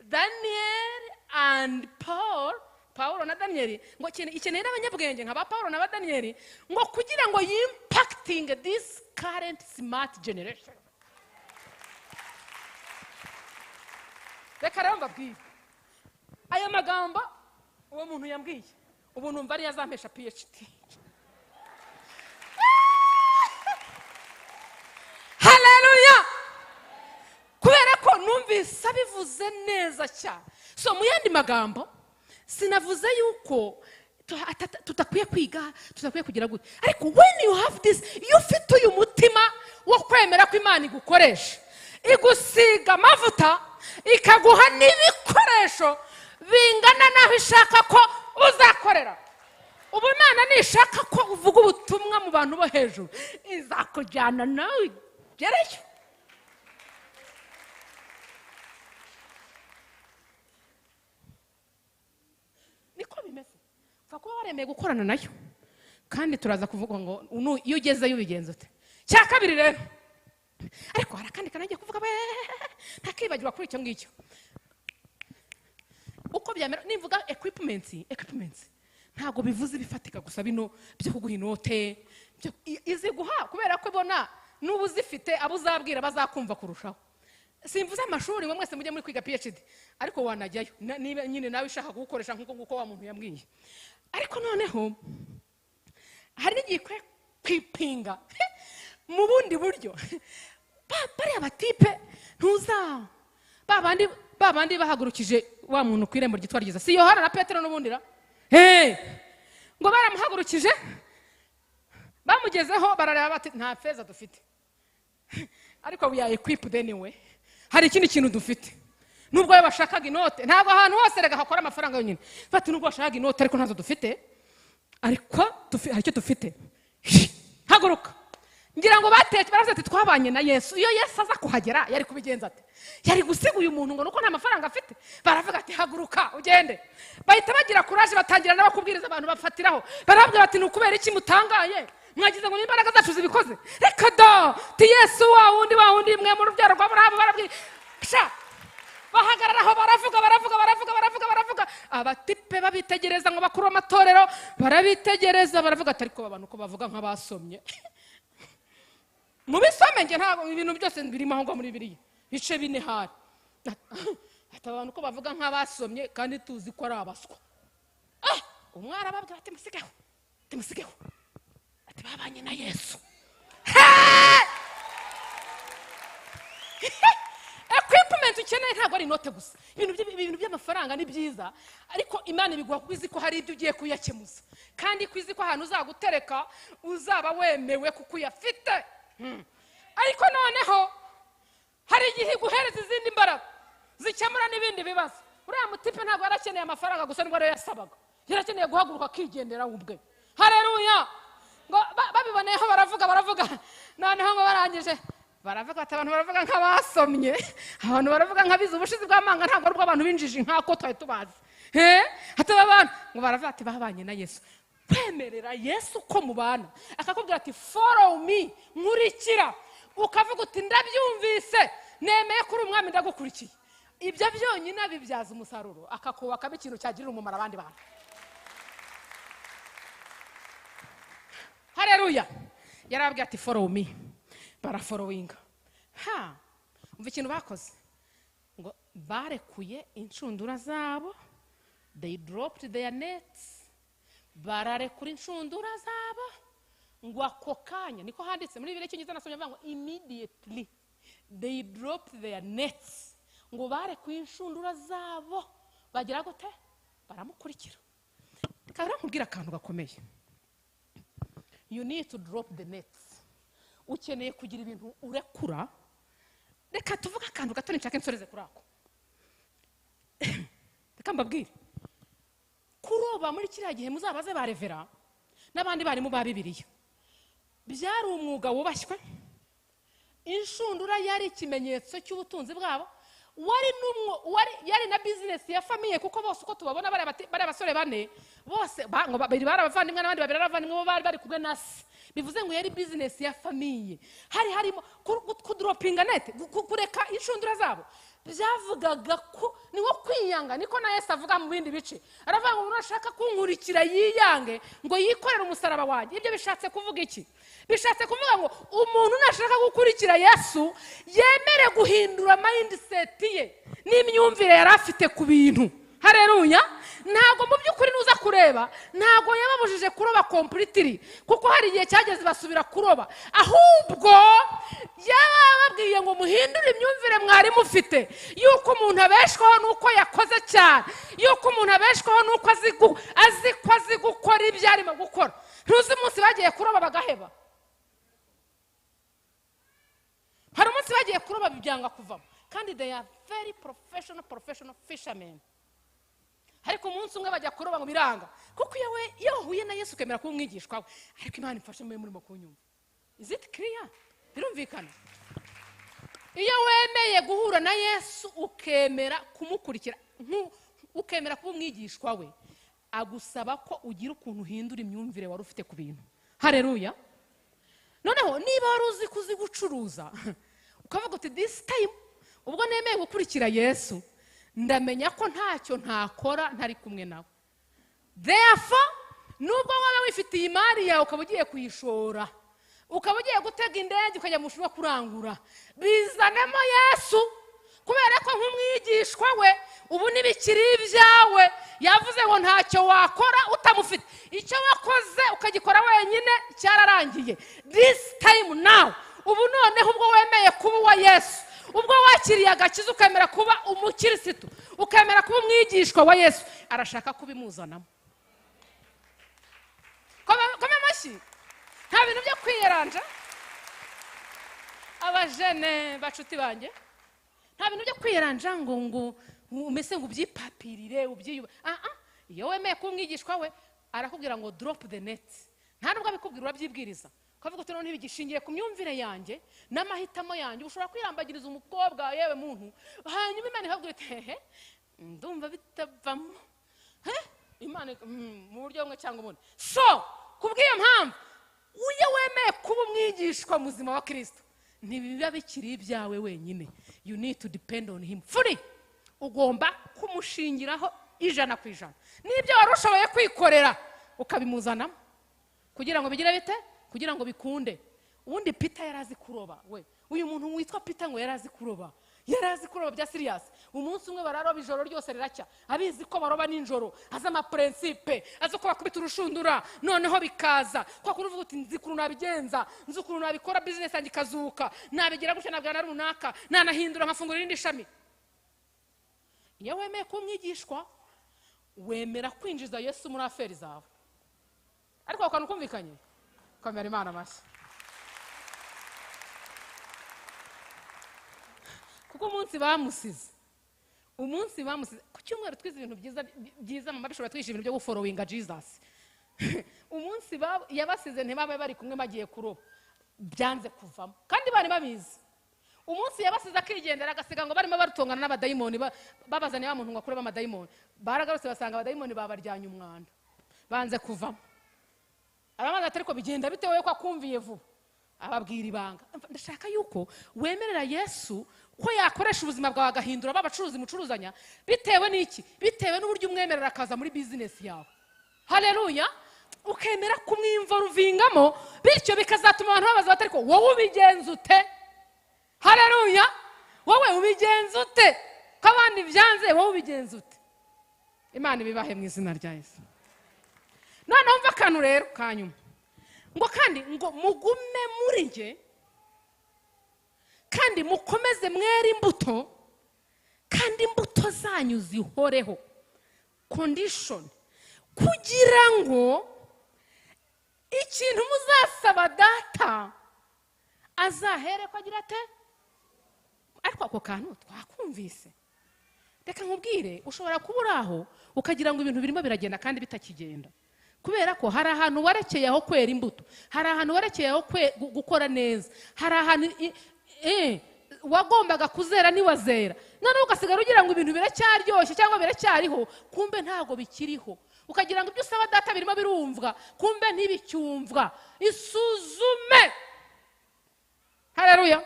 Daniel and Paul, Paulo na Daniel, ngo ikeneye n'abanyabwenge nka ba Paulo na ba Daniel, ngo kugira ngo yimpacting this current smart generation. Reka rero mbabwire, aya magambo uwo muntu yambwiye, ubu numva ariyo azampesha PhD. Haleluya! Kubera ko numvise abivuze neza cyane. So mu yandi magambo, sinavuze yuko tudakwiye kwiga, tudakwiye kugira gute, ariko when you have this, iyo ufite uyu mutima wo kwemera ko Imana igukoresha, igusiga amavuta, ikaguha n'ibikoresho bingana n'aho ishaka ko uzakorera. Ubu Imana nishaka ko uvuga ubutumwa mu bantu bo hejuru, izakujyana nawe ugereyo. Niko bimeze, upfa kuba waremeye gukorana nayo. Kandi turaza kuvuga ngo iyo ugezeyo ubigenza ute. Cya kabiri rero, ariko hari akandi kantu kuvuga we ntakibagirwa kuri icyo ngicyo. Uko byamera, nimvuga equipment ntabwo bivuze ibifatika gusa, bino byo kuguha inote iziguha kubera ko ibona n'ubu uzifite, abo uzabwira bazakumva kurushaho. Simvuze amashuri ngo mwese mujye muri kwiga PhD, ariko wanajyayo niba nyine nawe ishaka kugukoresha nk'uko nguko wa muntu yambwiye. Ariko noneho hari n'igihe ikwiye kwipinga mu bundi buryo. Bariya batipe ntuza ba bandi bahagurukije wa muntu ku irembo ryitwa Ryiza, si Yohana na Petero n'ubundi ra? Hey! Ngo baramuhagurukije, bamugezeho barareba bati: "Nta feza dufite, ariko we are equipped anyway, hari ikindi kintu dufite." Nubwo we bashakaga inote, ntabwo ahantu hose rega hakora amafaranga yonyine. Bati: "Nubwo bashakaga inote, ariko ntazo dufite, ariko hari icyo dufite, haguruka." Ngira ngo batetse baravuze ati: "Twabanye na Yesu, iyo Yesu aza kuhagera yari kubigenza ate? Yari gusiga uyu muntu ngo nuko nta mafaranga afite?" Baravuga ati: "Haguruka ugende." Bahita bagira courage, batangira n'abakubwiriza, abantu bafatiraho, barabwira bati: "Ni ukubera iki mutangaye? Mwagize ngo n'imbaraga zacu zibikoze? Reka da, ti Yesu wa wundi, wa wundi mwe mu rubyaro rwa Aburahamu." Barabwira sha, bahagarara aho, baravuga, baravuga, baravuga, baravuga, baravuga. Abatipe babitegereza, ngo bakuru amatorero barabitegereza, baravuga ati: "Ariko abantu ko bavuga nk'abasomye?" Mubisome, nge ntabwo ibintu byose birimo aho ngaho muri Bibiliya, bice bine hari. Ati: "Abantu ko bavuga nk'abasomye kandi tuzi ko ari abaswa?" Ah, umwe arababwira ati: "Musigeho," ati: "Musigeho," ati: "Babanye na Yesu." Hey! Equipment ukeneye ntabwo ari inote gusa. Ibintu by'amafaranga ni byiza, ariko Imana ibiguha kuko izi ko hari ibyo ugiye kuyakemuza, kandi ko izi ko ahantu uzagutereka uzaba wemewe kuko uyafite. Ariko noneho hari igihe iguhereza izindi mbaraga zikemura n'ibindi bibazo. Uriya mutipe ntabwo yari akeneye amafaranga gusa, nubwo ariyo yasabaga, yari akeneye guhaguruka akigendera we ubwe. Hareruya! Ngo babiboneyeho baravuga, baravuga, noneho ngo barangije baravuga bati: "Abantu baravuga nk'abasomye, abantu baravuga nk'abize ubushizi bw'amanga, ntabwo ari ubw'abantu b'injiji nk'ako twari tubazi." Hataba abantu ngo baravuga ati babanye na Yesu. Kwemerera Yesu ko mubana, akakubwira ati follow me, nkurikira, ukavuga uti ndabyumvise, nemeye kuri umwami ndagukurikiye. Ibyo byonyine abibyaza umusaruro, akakubakamo ikintu cyagirira umumaro abandi bantu. Haleluya. Yarababwiye ati follow me, barafollowinga. Ha, umva ikintu bakoze, ngo barekuye inshundura zabo, they dropped their nets, bararekura inshundura zabo, ngo ako kanya, niko handitse muri Bibiliya cyongereza nasomye bavuga ngo immediately they dropped their nets, ngo barekuye inshundura zabo, bagira gute? Baramukurikira. Reka nkubwire akantu gakomeye. You need to drop the nets. Ukeneye kugira ibintu urekura. Reka tuvuge akantu gato nshaka nsoreze kuri ako. Reka mbabwire, kuroba muri kiriya gihe muzabaze ba revera n'abandi barimu ba Bibiliya, byari umwuga wubashywe. Inshundura yari ikimenyetso cy'ubutunzi bwabo, wari yari na business ya famille, kuko bose uko tubabona bari abasore bane bose ngo babiri bari abavandimwe n'abandi babiri abavandimwe, bo bari bari kumwe na se. Bivuze ngo yari business ya famille. Hari harimo kudropinga net, kureka inshundura zabo, byavugaga ko ni nko kwiyanga. Niko na Yesu avuga mu bindi bice, aravuga ngo umuntu ashaka kunkurikira yiyange, ngo yikorere umusaraba wanjye. Ibyo bishatse kuvuga iki? Bishatse kuvuga ngo umuntu nashaka gukurikira Yesu yemere guhindura mindset ye n'imyumvire yari afite ku bintu. Haleluya. Ntago mu by'ukuri nuza kureba, ntago yababujije kuroba completely, kuko hari igihe cyageze basubira kuroba, ahubwo yababwiye ngo muhindure imyumvire mwari mufite, yuko umuntu abeshwaho nuko yakoze cyane, yuko umuntu abeshwaho nuko azi ko azi gukora ibyo arimo gukora. Ntuzi umunsi bagiye kuroba bagaheba. Hari umunsi bagiye kuroba bibyanga kuvamo, kandi they are very professional fishermen. Ariko umunsi umwe bajya kuroba ngo biranga, kuko iyo wahuye na Yesu ukemera kuba umwigishwa we. Ariko Imana imfashe mwe murimo kunyumva. Is it clear? Birumvikana? Iyo wemeye guhura na Yesu ukemera kumukurikira, ukemera kuba umwigishwa we, agusaba ko ugira ukuntu uhindura imyumvire wari ufite ku bintu. Haleluya. Noneho niba wari uzi kuzi gucuruza, ukavuga uti this time ubwo nemeye gukurikira Yesu, ndamenya ko ntacyo ntakora ntari kumwe nawe. Therefore, nubwo waba wifitiye imari yawe ukaba ugiye kuyishora, ukaba ugiye gutega indege ukajya mu bushinwa kurangura, bizanemo Yesu, kubera ko nk'umwigishwa we ubu ntibikiri ibyawe. Yavuze ngo ntacyo wakora utamufite, icyo wakoze ukagikora wenyine cyararangiye. This time now, ubu noneho ubwo wemeye kuba uwa Yesu, ubwo wakiriye agakiza ukemera kuba umukirisitu, ukemera kuba umwigishwa wa Yesu, arashaka kubimuzanamo. Kome amashyi. Nta bintu byo kwiyeranja, abajene bacuti banjye, nta bintu byo kwiyeranja ngo ngo umese ngo ubyipapirire ubyiyuba. Iyo wemeye kuba umwigishwa we, arakubwira ngo drop the net. Nta nubwo abikubwira, urabyibwiriza. Ukavuga uti none ntibigishingiye ku myumvire yanjye n'amahitamo yanjye. Ushobora kwirambagiriza umukobwa yewe muntu, hanyuma Imana ikakubwira iti hehe, ndumva bitavamo, Imana mu buryo bumwe cyangwa ubundi. So kubw'iyo mpamvu, iyo wemeye kuba umwigishwa muzima wa Kristo, ntibiba bikiri ibyawe wenyine. You need to depend on him fully. Ugomba kumushingiraho 100%. N'ibyo wari ushoboye kwikorera ukabimuzanamo, kugira ngo bigire bite? Kugira ngo bikunde. Ubundi Peter yari azi kuroba. We, uyu muntu witwa Peter ngo yari azi kuroba, yari azi kuroba bya serious. Umunsi umwe bararoba ijoro ryose riracya, abizi ko baroba ninjoro, azi ama principe, azi ko bakubita urushundura, noneho bikaza kwa kuruvuga uti nzi ukuntu nabigenza, nzi ukuntu nabikora, business yanjye ikazuka, nabigira gutya, nabwana runaka, nanahindura nkafungura irindi shami. Iyo wemeye kuba umwigishwa, wemera kwinjiza Yesu muri aferi zawe. Ariko akantu kumvikanye, komera Imana amashyi. Kuko umunsi bamusize, ku cyumweru twize ibintu byiza byiza, mama bishobora twisha ibintu byo gufollowinga Jesus. Umunsi yabasize ntibabe bari kumwe bagiye kuroba, byanze kuvamo, kandi bari babizi. Umunsi yabasize akigendera agasiga ngo barimo barutongana n'abadayimoni, babazaniye wa muntu ngo akure b'amadayimoni, baragarutse basanga abadayimoni babaryanye umwanda, banze kuvamo. Arabanza ati ariko bigenda bitewe ko akumviye vuba, ababwira ibanga. Ndashaka yuko wemerera Yesu ko yakoresha ubuzima bwawe agahindura babacuruzi mucuruzanya, bitewe n'iki? Bitewe n'uburyo umwemerera akaza muri business yawe. Haleluya! Ukemera kumwimvoruvingamo, bityo bikazatuma abantu babaza bati ariko wowe ubigenza ute? Haleluya! Wowe ubigenza ute? Ko abandi byanze, wowe ubigenza ute? Imana ibibahe mu izina rya Yesu. Noneho mva akantu rero kanyuma, ngo kandi ngo mugume muri nge, kandi mukomeze mwere imbuto, kandi imbuto zanyu zihoreho. Condition, kugira ngo ikintu muzasaba data azahere ko agira ate. Ariko ako kantu twakumvise. Reka nkubwire, ushobora kuba uri aho ukagira ngo ibintu birimo biragenda kandi bitakigenda, kubera ko hari ahantu warekeye aho kwera imbuto, hari ahantu warekeye aho gukora neza, hari ahantu wagombaga kuzera niwazera, noneho ugasigara ugira ngo ibintu biracyaryoshye cyangwa biracyariho, kumbe ntago bikiriho. Ukagira ngo ibyo usaba data birimo birumvwa, kumbe ntibicyumvwa. Isuzume. Haleluya,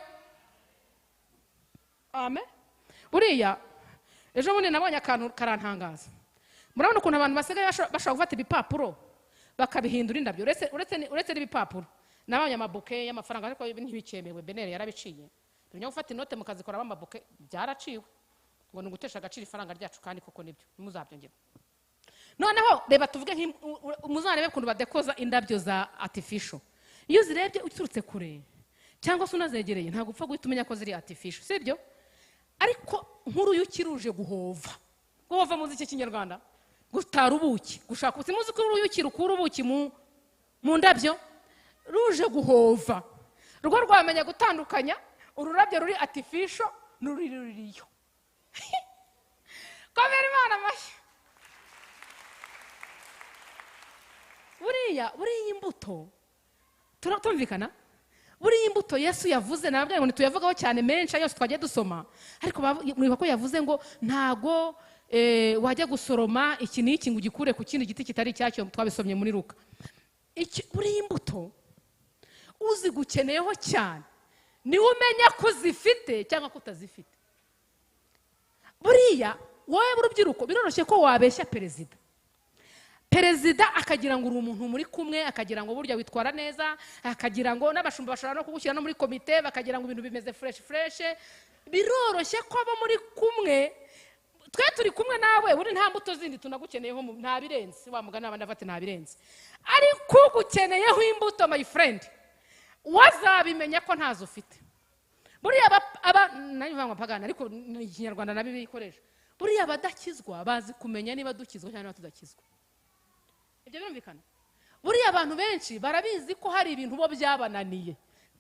amen. Buriya ejo bundi nabonye akantu karantangaza. Murabona ukuntu abantu basigaye bashobora gufata ibipapuro bakabihindura indabyo. Uretse n'ibipapuro, nabonye amabuke y'amafaranga, ariko ntibikemewe, Benere yarabiciye. Ibyo gufata inote mukazikoramo amabuke byaraciwe, ngo ni ugutesha agaciro ifaranga ryacu, kandi koko nibyo, ntimuzabyongere. Noneho reba tuvuge muzarebe ukuntu badekoza indabyo za artificial. Iyo uzirebye uturutse kure cyangwa se unazegereye, ntabwo upfa guhita umenya ko ziri artificial, sibyo? Ariko nk'uruyuki ruje guhova, guhova muzi iki Kinyarwanda? Gutara ubuki, gushaka. Simuzi ko uruyuki rukura ubuki mu ndabyo, ruje guhova, rwo rwamenya gutandukanya ururabyo ruri artificial n'ururi ruriyo. Komera Imana amashyi. Buriya imbuto turatumvikana. Buriya imbuto Yesu yavuze, nababwiye ngo ntituyavugaho cyane menshi yose twagiye dusoma, ariko mwibuka ko yavuze ngo ntago wajya gusoroma iki n'iki ngo ugikure ku kindi giti kitari icyacyo, twabisomye muri Luka. Buriya imbuto uzigukeneyeho cyane niwe umenya ko uzifite cyangwa ko utazifite. Buriya wowe urubyiruko biroroshye ko wabeshya perezida, perezida akagira ngo uri umuntu muri kumwe, akagira ngo burya witwara neza, akagira ngo n'abashumba bashobora no kugushyira no muri komite, bakagira ngo ibintu bimeze fresh fresh. Biroroshye ko abo muri kumwe, twe turi kumwe nawe, uri nta mbuto zindi tunagukeneyeho, nta birenze wa mugani abandi afate nta birenze, ariko ugukeneyeho imbuto my friend, wazabimenya ko ntazo ufite. Buriya aba nayo pagana, ariko ikinyarwanda nabi bikoresha. Buriya abadakizwa bazi kumenya niba dukizwa cyangwa tudakizwa. Ibyo birumvikana. Buriya abantu benshi barabizi ko hari ibintu bo byabananiye,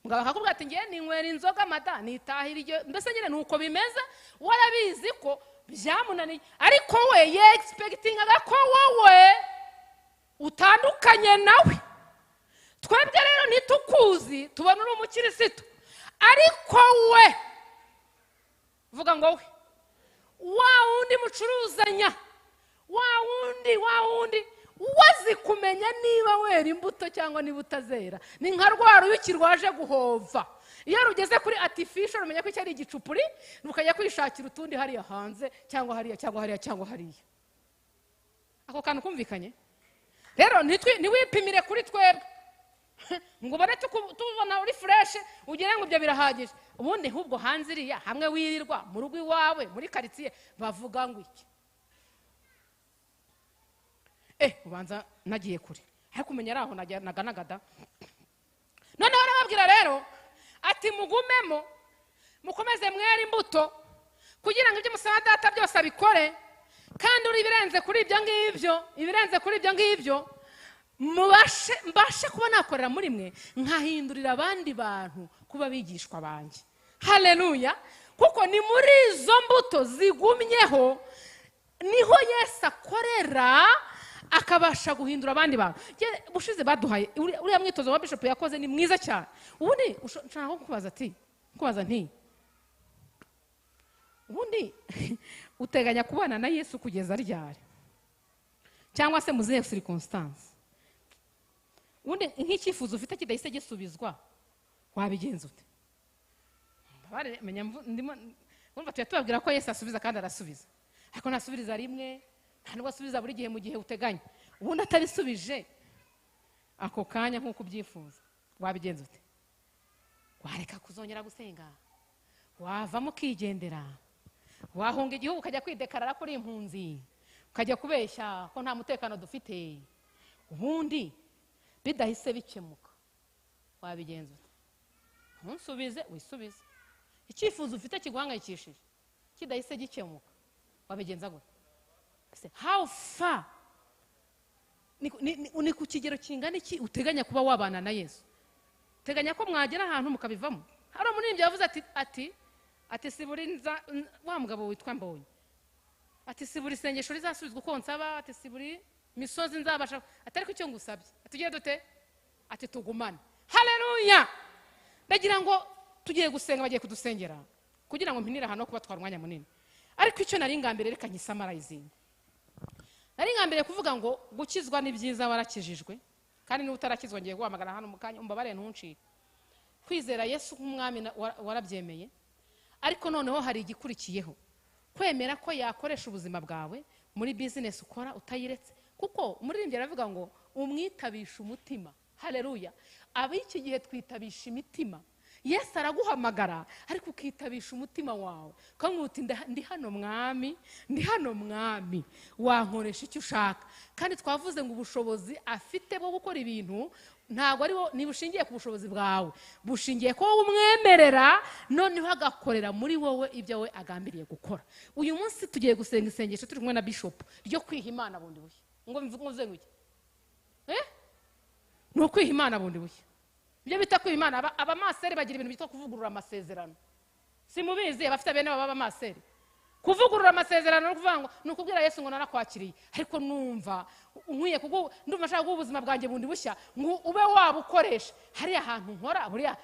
ngo bakakubwira ati ngiye ninywera inzoga mada nitahira iryo, mbese nyine nuko bimeze, warabizi ko byamunaniye, ariko we ye expectingaga ko wowe utandukanye nawe. Twebwe rero ntitukuzi, tubona uri umukirisitu, ariko we vuga ngo we wa wundi mucuruzanya, wa wundi wazi kumenya niba wera imbuto cyangwa niba utazera. Ni nka rwa ruyuki rwaje guhova, iyo rugeze kuri artificial rumenya ko cyari igicupuri, rukajya kwishakira utundi hariya hanze cyangwa hariya cyangwa hariya cyangwa hariya. Ako kantu kumvikanye? Rero ntiwipimire kuri twebwe ngo ubone tubona uri fresh ugire ngo ibyo birahagije. Ubundi ahubwo hanze iriya hamwe wirirwa mu rugo iwawe muri quartier bavuga ngo iki? Ubanza nagiye kure, ariko umenya ari aho naganagada. Noneho arababwira rero ati mugumemo, mukomeze mwere imbuto, kugira ngo ibyo musaba data byose abikore, kandi uri ibirenze kuri ibyo ngibyo, ibirenze kuri ibyo ngibyo mbashe kuba nakorera muri mwe, nkahindurira abandi bantu kuba bigishwa banjye. Haleluya! Kuko ni muri izo mbuto zigumyeho niho Yesu akorera akabasha guhindura abandi bantu. Bushize baduhaye uriya mwitozo wa bishop yakoze ni mwiza cyane. Ubundi nshaka kukubaza ati, kubaza nti Ubundi uteganya kubana na Yesu kugeza ryari, cyangwa se mu zihe circumstance? Ubundi nk'icyifuzo ufite kidahise gisubizwa wabigenza ute? Menya ndimo urumva tujya tubabwira ko Yesu asubiza kandi arasubiza, ariko ntasubiriza rimwe, nta nubwo asubiza buri gihe mu gihe uteganya. Ubundi atabisubije ako kanya nk'uko ubyifuza wabigenza ute? Wareka kuzongera gusenga, wavamo ukigendera, wahunga igihugu ukajya kwidekarara kuri impunzi, ukajya kubeshya ko nta mutekano dufite. Ubundi bidahise bikemuka wabigenza ute? Ntusubize, wisubize. Icyifuzo ufite kiguhangayikishije kidahise gikemuka wabigenza gute? How far, ni ku kigero kingana iki uteganya kuba wabana na Yesu? Uteganya ko mwagera ahantu mukabivamo? Hari umuririmbyi yavuze ati si buri wa mugabo witwa Mbonyi, ati si buri sengesho rizasubizwa uko nsaba, ati si buri misozi nzabasha, ati ariko icyo ngusabye, ati dute, ati tugumane. Haleluya! Ndagira ngo tugiye gusenga, bagiye kudusengera kugira ngo mpinire hano kubatwara umwanya munini, ariko icyo nari ngambere reka nyisamarayizinga. Nari ngambere kuvuga ngo gukizwa ni byiza, warakijijwe, kandi niba utarakizwa ngiye guhamagara hano mu kanya umbabare ntuncike. Kwizera Yesu nk'umwami warabyemeye, ariko noneho hari igikurikiyeho, kwemera ko yakoresha ubuzima bwawe muri business ukora utayiretse, kuko umuririmbyi aravuga ngo umwitabisha umutima. Haleluya! Ab'iki gihe twitabisha imitima. Yesu araguhamagara ariko ukitabisha umutima wawe, ukamubwira uti ndi hano mwami, ndi hano mwami, wankoresha icyo ushaka. Kandi twavuze ngo ubushobozi afite bwo gukora ibintu ntabwo ari ntibushingiye ku bushobozi bwawe, bushingiye ko wowe umwemerera, noneho agakorera muri wowe ibyo we agambiriye gukora. Uyu munsi tugiye gusenga isengesho turi kumwe na Bishop ryo kwiha Imana bundi bushya. Ngo mvuze ngo iki? Ni ukwiha Imana bundi bushya. Ibyo bita kwiha Imana, abamaseri bagira ibintu byitwa kuvugurura amasezerano. Simubizi abafite bene baba abamaseri. Kuvugurura amasezerano no kuvuga ngo ni ukubwira Yesu ngo narakwakiriye, ariko numva nkwiye kuko ndumva nshaka guha ubuzima bwanjye bundi bushya ngo ube wabukoresha. Hariya ahantu nkora buriya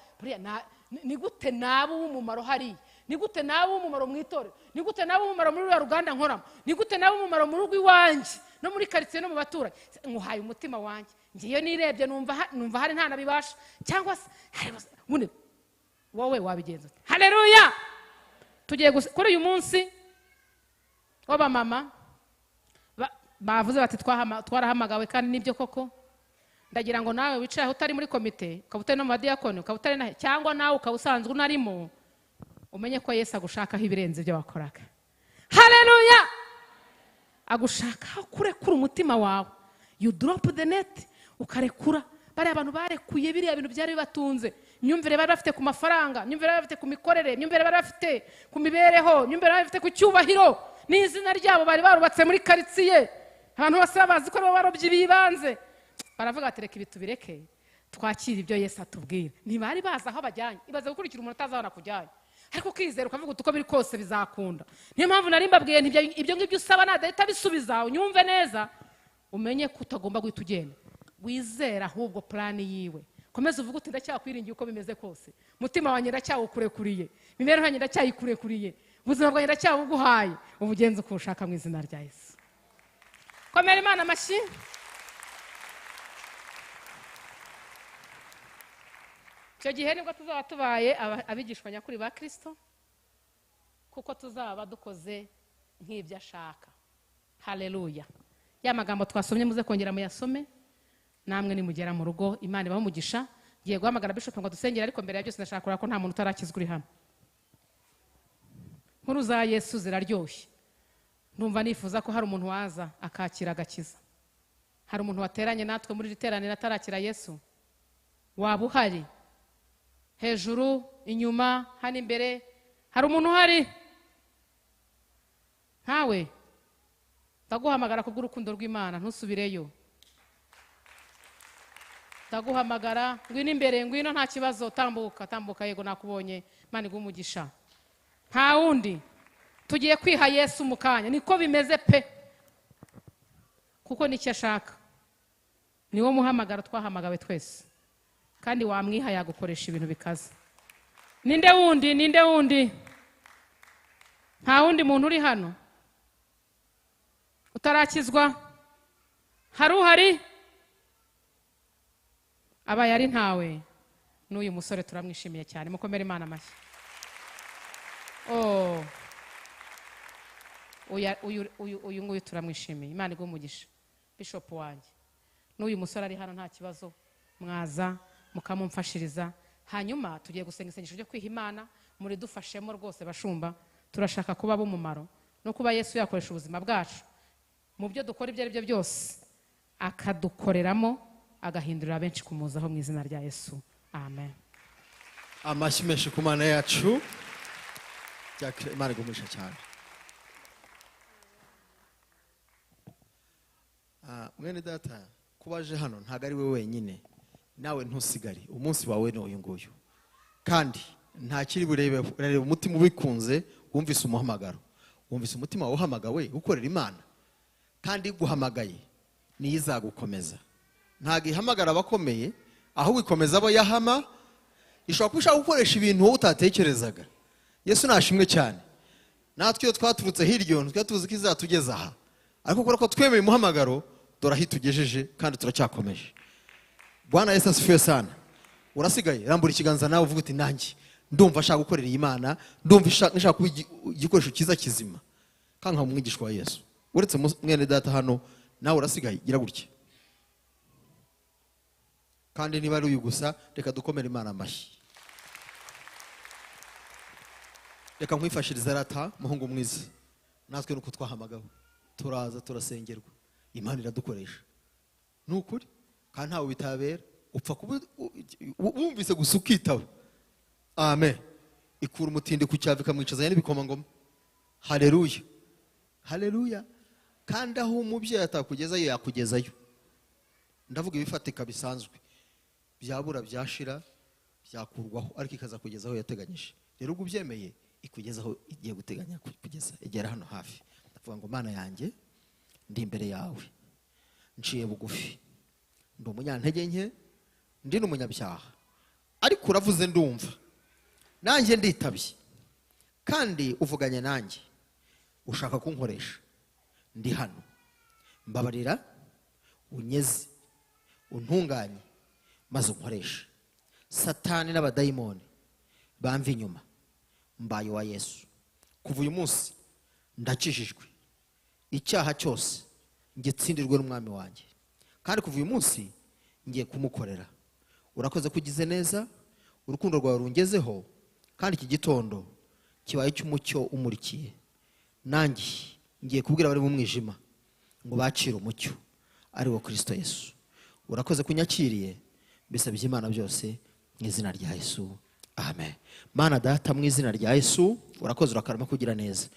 ni gute naba uw'umumaro hariya, ni gute naba uw'umumaro mu itorero, ni gute naba uw'umumaro muri ruriya ruganda nkoramo, ni gute naba uw'umumaro mu rugo iwanjye no muri karitsiye no mu baturanyi. Nkuhaye umutima wanjye, ngiyo nirebye numva hari nta nabibasha, cyangwa se wowe wabigenza ute? Haleluya! Tugiye kuri uyu munsi w'abamama bavuze bati twarahamagawe, kandi nibyo koko. Ndagira ngo nawe wicaye aho utari muri komite, ukaba utari no mu badiyakoni, ukaba utari na cyangwa nawe ukaba usanzwe unarimo, umenye ko Yesu agushakaho ibirenze ibyo wakoraga. Haleluya! Agushakaho kurekura umutima wawe. You drop the net, ukarekura. Bariya abantu barekuye biriya bintu byari bibatunze, imyumvire bari bafite ku mafaranga, imyumvire bari bafite ku mikorere, imyumvire bari bafite ku mibereho, imyumvire bari bafite ku cyubahiro n'izina ryabo bari barubatse muri karitsiye, abantu bose bazi ko aribo barobyi bibanze. Baravuga ati reka ibi tubireke, twakire ibyo Yesu atubwira. Ntibari bazi aho bajyanye. Ibaze gukurikira umuntu utazi aho nakujyanye, ariko ukizera ukavuga uti uko biri kose bizakunda. Niyo mpamvu nari mbabwiye nti ibyo ngibyo usaba nadahita bisubiza, unyumve neza, umenye ko utagomba guhita ugenda, wizera ahubwo plani yiwe. Komeza uvuge uti ndacyakwiringiye uko bimeze kose, mutima wanjye ndacyawukurekuriye, imibereho yanjye ndacyayikurekuriye, ubuzima bwanjye ndacyabuguhaye, ubugenzi uko ushaka mu izina rya Yesu. Komera Imana amashyi. Icyo gihe nibwo tuzaba tubaye abigishwa nyakuri ba Kristo, kuko tuzaba dukoze nk'ibyo ashaka. Haleluya! Ya magambo twasomye muze kongera muyasome, namwe nimugera mu rugo. Imana ibahe umugisha. Ngiye guhamagara Bishop ngo dusengere, ariko mbere ya byose ndashaka kureba ko nta muntu utarakizwa uri hano. Inkuru za Yesu ziraryoshye. Ndumva nifuza ko hari umuntu waza akakira agakiza. Hari umuntu wateranye natwe muri iri teraniro atarakira Yesu? Waba uhari? Hejuru, inyuma, hano imbere, hari umuntu uhari? Ntawe? Ndaguhamagara kubw'urukundo rw'Imana, ntusubireyo. Ndaguhamagara, ngwino imbere, ngwino nta kibazo, tambuka, tambuka, yego nakubonye, Imana iguhe umugisha. Nta wundi. Tugiye kwiha Yesu mu kanya, niko bimeze pe, kuko nicyo ashaka. Niwo muhamagaro twahamagawe twese, kandi wamwiha yagukoresha ibintu bikaze. Ninde wundi? Ninde wundi? Nta wundi muntu uri hano utarakizwa? Hari uhari? Abaye ari ntawe, n'uyu musore turamwishimiye cyane. Mukomere Imana amashyi. Oh, uyu nguyu turamwishimiye. Imana iguhe umugisha, bishop wanjye. N'uyu musore ari hano, nta kibazo, mwaza mukamumfashiriza. Hanyuma tugiye gusenga isengesho ryo kwiha Imana. Muri dufashemo rwose bashumba, turashaka kuba b'umumaro no kuba Yesu yakoresha ubuzima bwacu mu byo dukora ibyo ari byo byose, akadukoreramo, agahindurira benshi kumuzaho mu izina rya Yesu. Amen. Amashyi menshi ku Mana yacu. Imana igumisha cyane. Mwene data, kuba aje hano ntabwo ari we wenyine, nawe ntusigare. Umunsi wawe ni uyu nguyu, kandi nta kiri burebe. Urareba umutima ubikunze, wumvise umuhamagaro, wumvise umutima wahamagawe ukorera Imana, kandi iguhamagaye niyo izagukomeza. Ntabwo ihamagara abakomeye, ahubwo ikomeza abo yahama. Ishobora kuba ishaka gukoresha ibintu wowe utatekerezaga. Yesu nashimwe cyane. Natwe iyo twaturutse hirya ntitwari tuzi ko izatugeza aha, ariko kubera ko twemeye umuhamagaro, dore aho itugejeje kandi turacyakomeje. Bwana Yesu asifiwe sana. Urasigaye, rambura ikiganza nawe uvuga uti nanjye ndumva ashaka gukorera iyi Mana, ndumva nshaka kuba igikoresho cyiza kizima, kandi nkaba umwigishwa wa Yesu. Uretse mwene data hano, nawe urasigaye, gira gutya. Kandi niba ari uyu gusa, reka dukomere Imana amashyi. Reka nkwifashirize rata, muhungu mwiza. Natwe nuko twahamagawe, turaza turasengerwa, Imana iradukoresha. Ni ukuri, kandi ntawe bitabera, upfa kuba wumvise gusa ukitaba. Amen. Ikura umutindi ku cyavu ikamwicazanya n'ibikomangoma. Haleluya, haleluya. Kandi aho umubyeyi atakugezayo yakugezayo. Ndavuga ibifatika bisanzwe, byabura byashira byakurwaho, ariko ikaza kugezaho yateganyije. Rero ubwo ubyemeye, ikugezaho igiye guteganya kugeza, igera hano hafi. Ndavuga ngo Mana yanjye, ndi imbere yawe, nciye bugufi, ndi umunyantege nke, ndi n'umunyabyaha, ariko uravuze ndumva, nanjye nditabye, kandi uvuganye nanjye, ushaka kunkoresha, ndi hano. Mbabarira, unyeze, untunganye, maze unkoreshe. Satani n'abadayimoni bamva inyuma, mbaye wa Yesu. Kuva uyu munsi ndakijijwe, icyaha cyose ngitsindirwe n'umwami wanjye, kandi kuva uyu munsi ngiye kumukorera. Urakoze ko ugize neza, urukundo rwawe rungezeho, kandi iki gitondo kibaye cy'umucyo umurikiye. Nanjye ngiye kubwira abari mu mwijima ngo bakire umucyo ari wo Kristo Yesu. Urakoze kunyakiriye, mbisabye Imana byose mu izina rya Yesu. Amen. Mana data, mu izina rya Yesu, urakoze, urakarama kugira neza.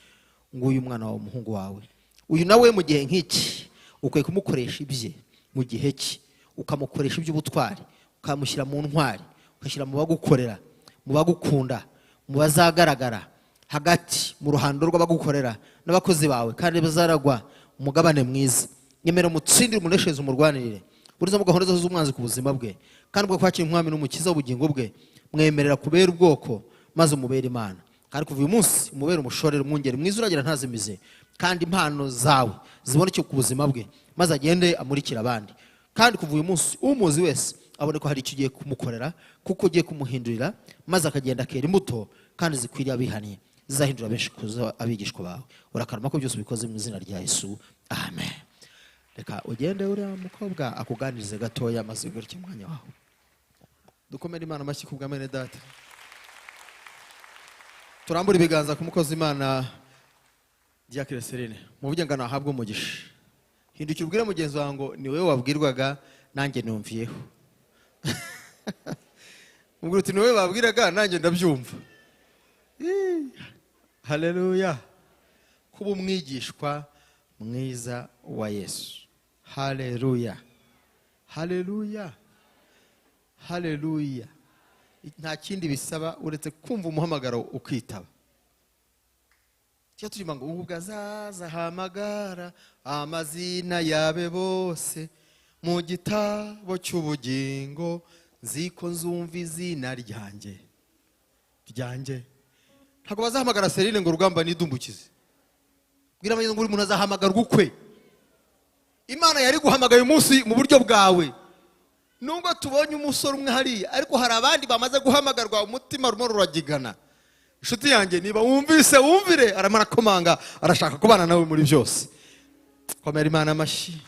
Nguyu umwana wawe, umuhungu wawe, uyu nawe mu gihe nk'iki ukwiye kumukoresha ibye mu gihe cye, ukamukoresha iby'ubutwari, ukamushyira mu ntwari, ugashyira mu bagukorera, mu bagukunda, mu bazagaragara hagati mu ruhando rw'abagukorera n'abakozi bawe, kandi bazaragwa umugabane mwiza. Nyemera umutsindire, umuneshereze, umurwanirire, buriza mu gahunda zose z'umwanzi ku buzima bwe, kandi ubwo kwakira umwami n'umukiza w'ubugingo bwe, mwemerera kubera ubwoko, maze umubere Imana. Kandi kuva uyu munsi umubere umushorere, umwungeri mwiza uragira ntazimize, kandi impano zawe ziboneke ku buzima bwe, maze agende amurikira abandi. Kandi kuva uyu munsi umuzi wese abone ko hari icyo ugiye kumukorera, kuko ugiye kumuhindurira, maze akagenda akera imbuto kandi zikwiriye abihaniye, zizahindura benshi kuza abigishwa bawe. Urakarama ko byose ubikoze mu izina rya Yesu. Amen. Reka ugende uriya mukobwa akuganirize gatoya, maze ugaruke umwanya wawe. Dukomere Imana amashyi ku bwa mwene data. Turambure ibiganza ku mukozi Imana Diacre Serene. Muvuge ngo nahabwe umugisha. Hindukira ubwire mugenzi wawe ngo ni wowe wabwirwaga, nanjye numviyeho. Ubwira uti ni wowe babwiraga, nanjye ndabyumva. Haleluya. Kuba umwigishwa mwiza wa Yesu. Haleluya, haleluya, haleluya. Nta kindi bisaba uretse kumva umuhamagaro ukitaba. Cyo turimo ngo ubwo azaza ahamagara amazina yabe bose mu gitabo cy'ubugingo, nziko nzumva izina ryanjye ryanjye. Ntabwo bazahamagara Serine ngo Rugamba nidumbukize. Bwira abanyagihugu ngo buri muntu azahamagarwa ukwe. Imana yari guhamagaye umunsi mu buryo bwawe. Nubwo tubonye umusore umwe hariya, ariko hari abandi bamaze guhamagarwa, umutima rumwe ruragigana. Inshuti yanjye, niba wumvise wumvire, aramara komanga, arashaka kubana nawe muri byose. Komera Imana amashyi.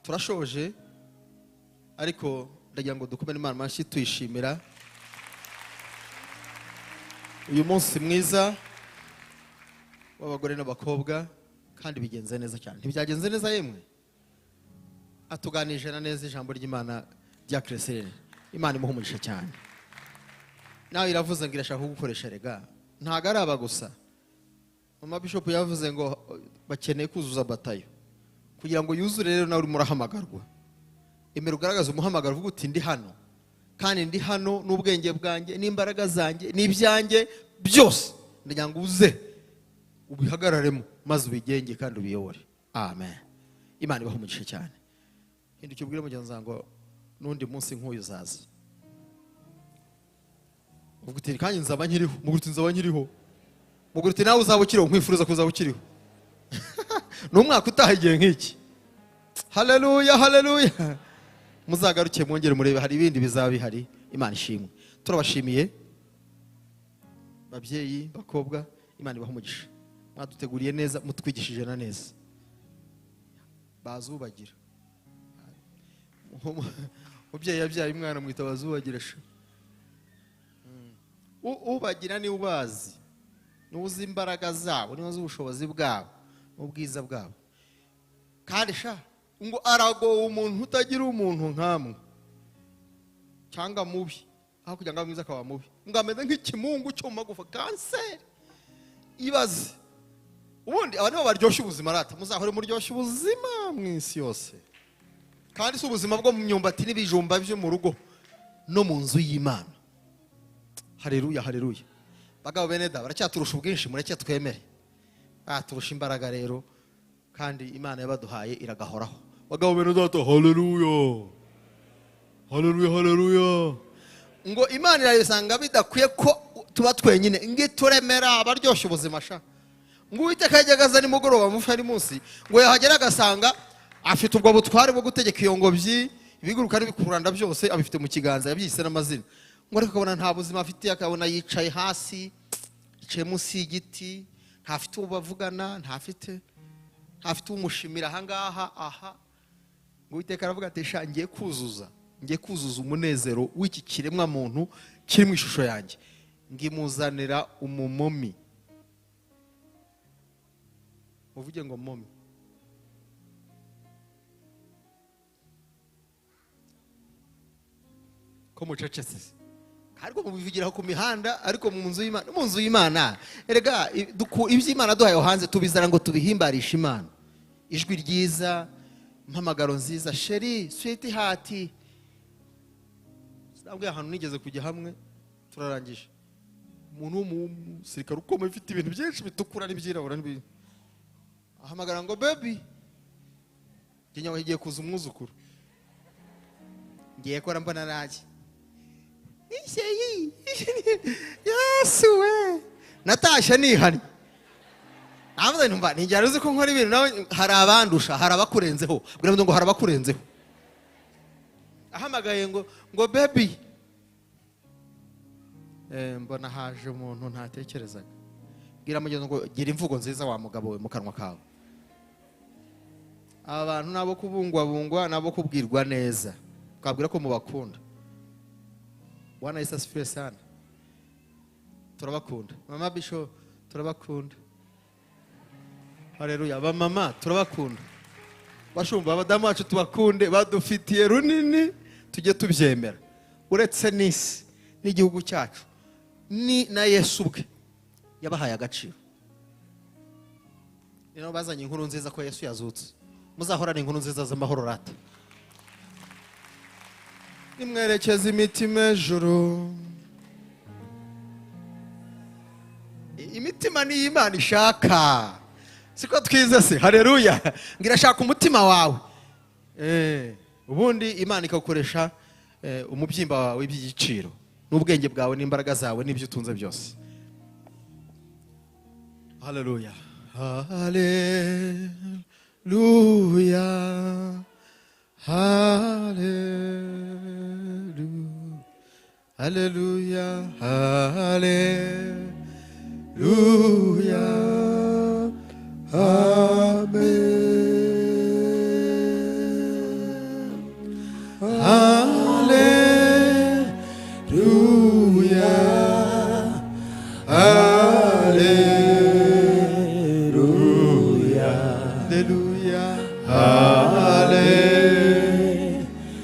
Turashoje, ariko ndagira ngo dukomere Imana amashyi tuyishimira uyu munsi mwiza w'abagore n'abakobwa, kandi bigenze neza cyane. Ntibyagenze neza yemwe? Atuganije na neza ijambo ry'Imana rya Creserine. Imana imuha umugisha cyane. Nawe iravuze ngo irashaka kugukoresha. Rega ntago ari aba gusa. Mama Bishop yavuze ngo bakeneye kuzuza batayo kugira ngo yuzure. Rero nawe urimo urahamagarwa, emera ugaragaze umuhamagaro, uvuga uti ndi hano, kandi ndi hano n'ubwenge bwanjye n'imbaraga zanjye n'ibyanjye byose, ndagira ngo uze ubihagararemo maze ubigenge kandi ubiyobore. Amen. Imana ibahe umugisha cyane. Hindukira ubwire mugenzi wawe ngo n'undi munsi nk'uyu uzaza. Uvuga uti kandi nzaba nkiriho. Mugira uti nzaba nkiriho. Mugira uti nawe uzaba ukiriho, nkwifuriza kuzaba ukiriho. Ni umwaka utaha igihe nk'iki. Haleluya, haleluya. Muzagaruke mwongere murebe, hari ibindi bizaba bihari. Imana ishimwe. Turabashimiye babyeyi, bakobwa, Imana ibahe umugisha. Mwaduteguriye neza, mutwigishije na neza. Bazubagira. Umubyeyi yabyaye umwana mwita bazubagira sha. Ubagira ni ubazi, ni uzi imbaraga zabo, ni uzi ubushobozi bwabo n'ubwiza bwabo. Kandi sha ngo aragowe umuntu utagira umuntu nkamwe, cyangwa mubi, aho kugira ngo abe mwiza akaba mubi, ngo ameze nk'ikimungu cyo mu magufa, kanseri. Ibaze ubundi aba nibo baryoshya ubuzima. Rata muzahore muryoshya ubuzima mu isi yose, kandi si ubuzima bwo mu myumbati n'ibijumba byo mu rugo, no mu nzu y'Imana. Haleluya, haleluya. Bagabo bene da, baracyaturusha ubwinshi, mureke twemere, baturusha imbaraga rero, kandi Imana yabaduhaye iragahoraho. Bagabo bene data, haleluya, haleluya, haleluya. Ngo Imana irabisanga bidakwiye ko tuba twenyine, ngo ituremera abaryoshya ubuzima sha. Ngo Uwiteka yajyaga aza nimugoroba mufi ari munsi, ngo yahagera agasanga afite ubwo butware bwo gutegeka iyo ngobyi, ibiguruka n'ibikururanda byose abifite mu kiganza, yabyise n'amazina. Ngo ariko akabona nta buzima afite, akabona yicaye hasi, yicaye munsi y'igiti, ntafite uwo bavugana, ntafite umushimira ahangaha aha. Ngo Uwiteka aravuga ati sha ngiye kuzuza umunezero w'iki kiremwa muntu kiri mu ishusho yanjye, ngimuzanira umumomi. Muvuge ngo momi. Ko mucecetse ariko mubivugiraho ku mihanda, ariko mu nzu y'Imana, mu nzu y'Imana erega iby'Imana duhaye hanze tubizana ngo tubihimbarishe Imana. Ijwi ryiza, impamagaro nziza, sheri, sweet heart. Sinabwiye ahantu nigeze kujya hamwe turarangije, umuntu w'umusirikare ukomeye ufite ibintu byinshi bitukura n'ibyirabura n'ibindi, ahamagara ngo baby, njye nyawe igiye kuza umwuzukuru, ngiye kora mbona naje. Yesu we, natashye nihannye. Navuze ntumva ntigera uzi ko nkora ibintu, nawe hari abandusha, hari abakurenzeho. Bwira ngo hari abakurenzeho. Ahamagaye ngo baby, mbona haje umuntu ntatekerezaga. Bwira mugenzi ngo gira imvugo nziza wa mugabo we mu kanwa kawe. Abantu nabo kubungwabungwa, nabo kubwirwa neza, ukabwira ko mubakunda. Bwana Yesu asifiwe sana. Turabakunda. Mama Bishop turabakunda. Haleluya. Ba mama turabakunda. Bashumba abadamu bacu tubakunde, badufitiye runini, tujye tubyemera. Uretse n'isi n'igihugu cyacu ni na Yesu ubwe yabahaye agaciro. Ni nabo bazanye inkuru nziza ko Yesu yazutse. Muzahorane inkuru nziza z'amahoro rata. Nimwerekeze imitima ejuru. Imitima ni Imana ishaka. Siko twize se? Haleluya. Ngira shaka umutima wawe. Ubundi Imana ikagukoresha Umubyimba wawe iby'igiciro n'ubwenge bwawe n'imbaraga zawe n'ibyo utunze byose. Haleluya, haleluya, haleluya, haleluya, haleluya, amen. Haleluya, haleluya, haleluya,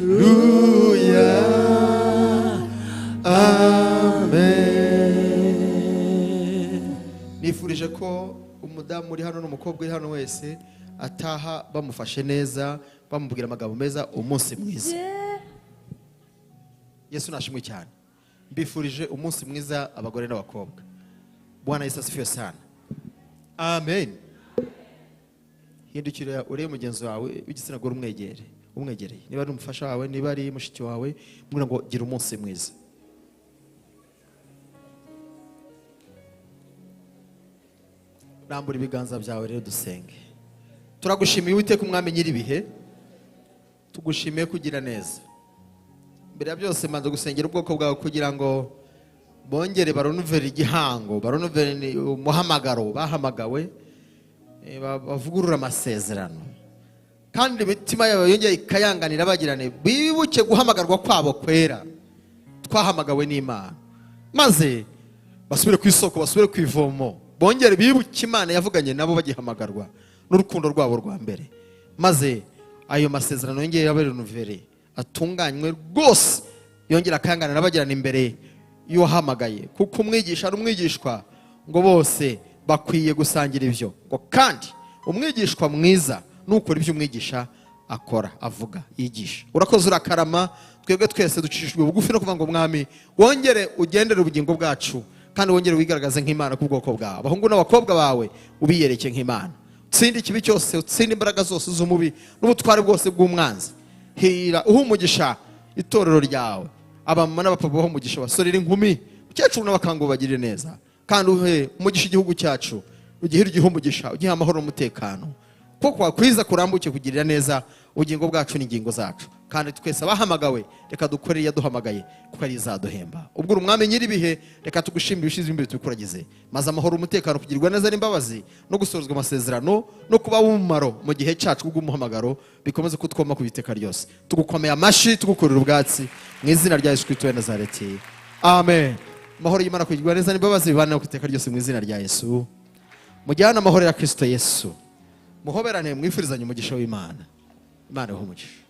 haleluya, amen. Nifurije ko umudamu uri hano n'umukobwa uri hano wese ataha bamufashe neza, bamubwira amagambo meza, umunsi mwiza. Yesu nashimwe cyane. Mbifurije umunsi mwiza abagore n'abakobwa. Bwana Yesu asifiwe sana. Amen. Hindukira urebe mugenzi wawe w'igitsina gore, umwegere, umwegereye, niba ari umufasha wawe, niba ari mushiki wawe, mubwira ngo gira umunsi mwiza. Rambura ibiganza byawe rero dusenge. Turagushimiye Uwiteka Umwami nyir'ibihe, tugushimiye kugira neza. Mbere ya byose manza gusengera ubwoko bwawe kugira ngo bongere baronuvere igihango, baronuvere umuhamagaro bahamagawe, bavugurura amasezerano, kandi imitima yabo yongere ikayanganira bagirane, bibuke guhamagarwa kwabo kwera twahamagawe n'Imana, maze basubire ku isoko, basubire ku ivomo, bongere bibuke Imana yavuganye nabo bagihamagarwa n'urukundo rwabo rwa mbere, maze ayo masezerano yongere abe atunganywe rwose, yongera akayangana bagirana imbere y'uwahamagaye, kuko umwigisha ari umwigishwa ngo bose bakwiye gusangira ibyo, ngo kandi umwigishwa mwiza nukora ibyo umwigisha akora, avuga, yigisha. Urakoze, urakarama. Twebwe twese ducishijwe bugufi no kuvuga ngo Mwami wongere ugendere ubugingo bwacu, kandi wongere wigaragaze nk'Imana ku bwoko bwawe, abahungu n'abakobwa bawe ubiyereke nk'Imana, utsinde ikibi cyose, utsinde imbaraga zose z'umubi n'ubutware bwose bw'umwanzi. Hira uha umugisha itorero ryawe, abamama n'abapapa baha umugisha, abasore n'inkumi, umukecuru n'abakangu bagirire neza, kandi uhe umugisha igihugu cyacu, ugihire igihe umugisha, ugihe amahoro n'umutekano, kuko wakwiza kurambuke kugirira neza ubugingo bwacu n'ingingo zacu. Kandi twese abahamagawe reka dukore yaduhamagaye, kuko ari izaduhemba. Ubwo uri Umwami nyir'ibihe, reka tugushimire ibishize imbere tubikuragize, maze amahoro, umutekano, kugirwa neza n'imbabazi no gusorezwa amasezerano no kuba umumaro mu gihe cyacu bw'umuhamagaro bikomeze kutwoma ku iteka ryose. Tugukomeye amashyi, tugukorera ubwatsi mu izina rya Yesu Kristo wa Nazareti, amen. Amahoro y'Imana, kugirwa neza n'imbabazi bibane ku iteka ryose mu izina rya Yesu. Mujyane amahoro ya Kristo Yesu, muhoberane, mwifurizanye umugisha w'Imana. Imana ibahe umugisha.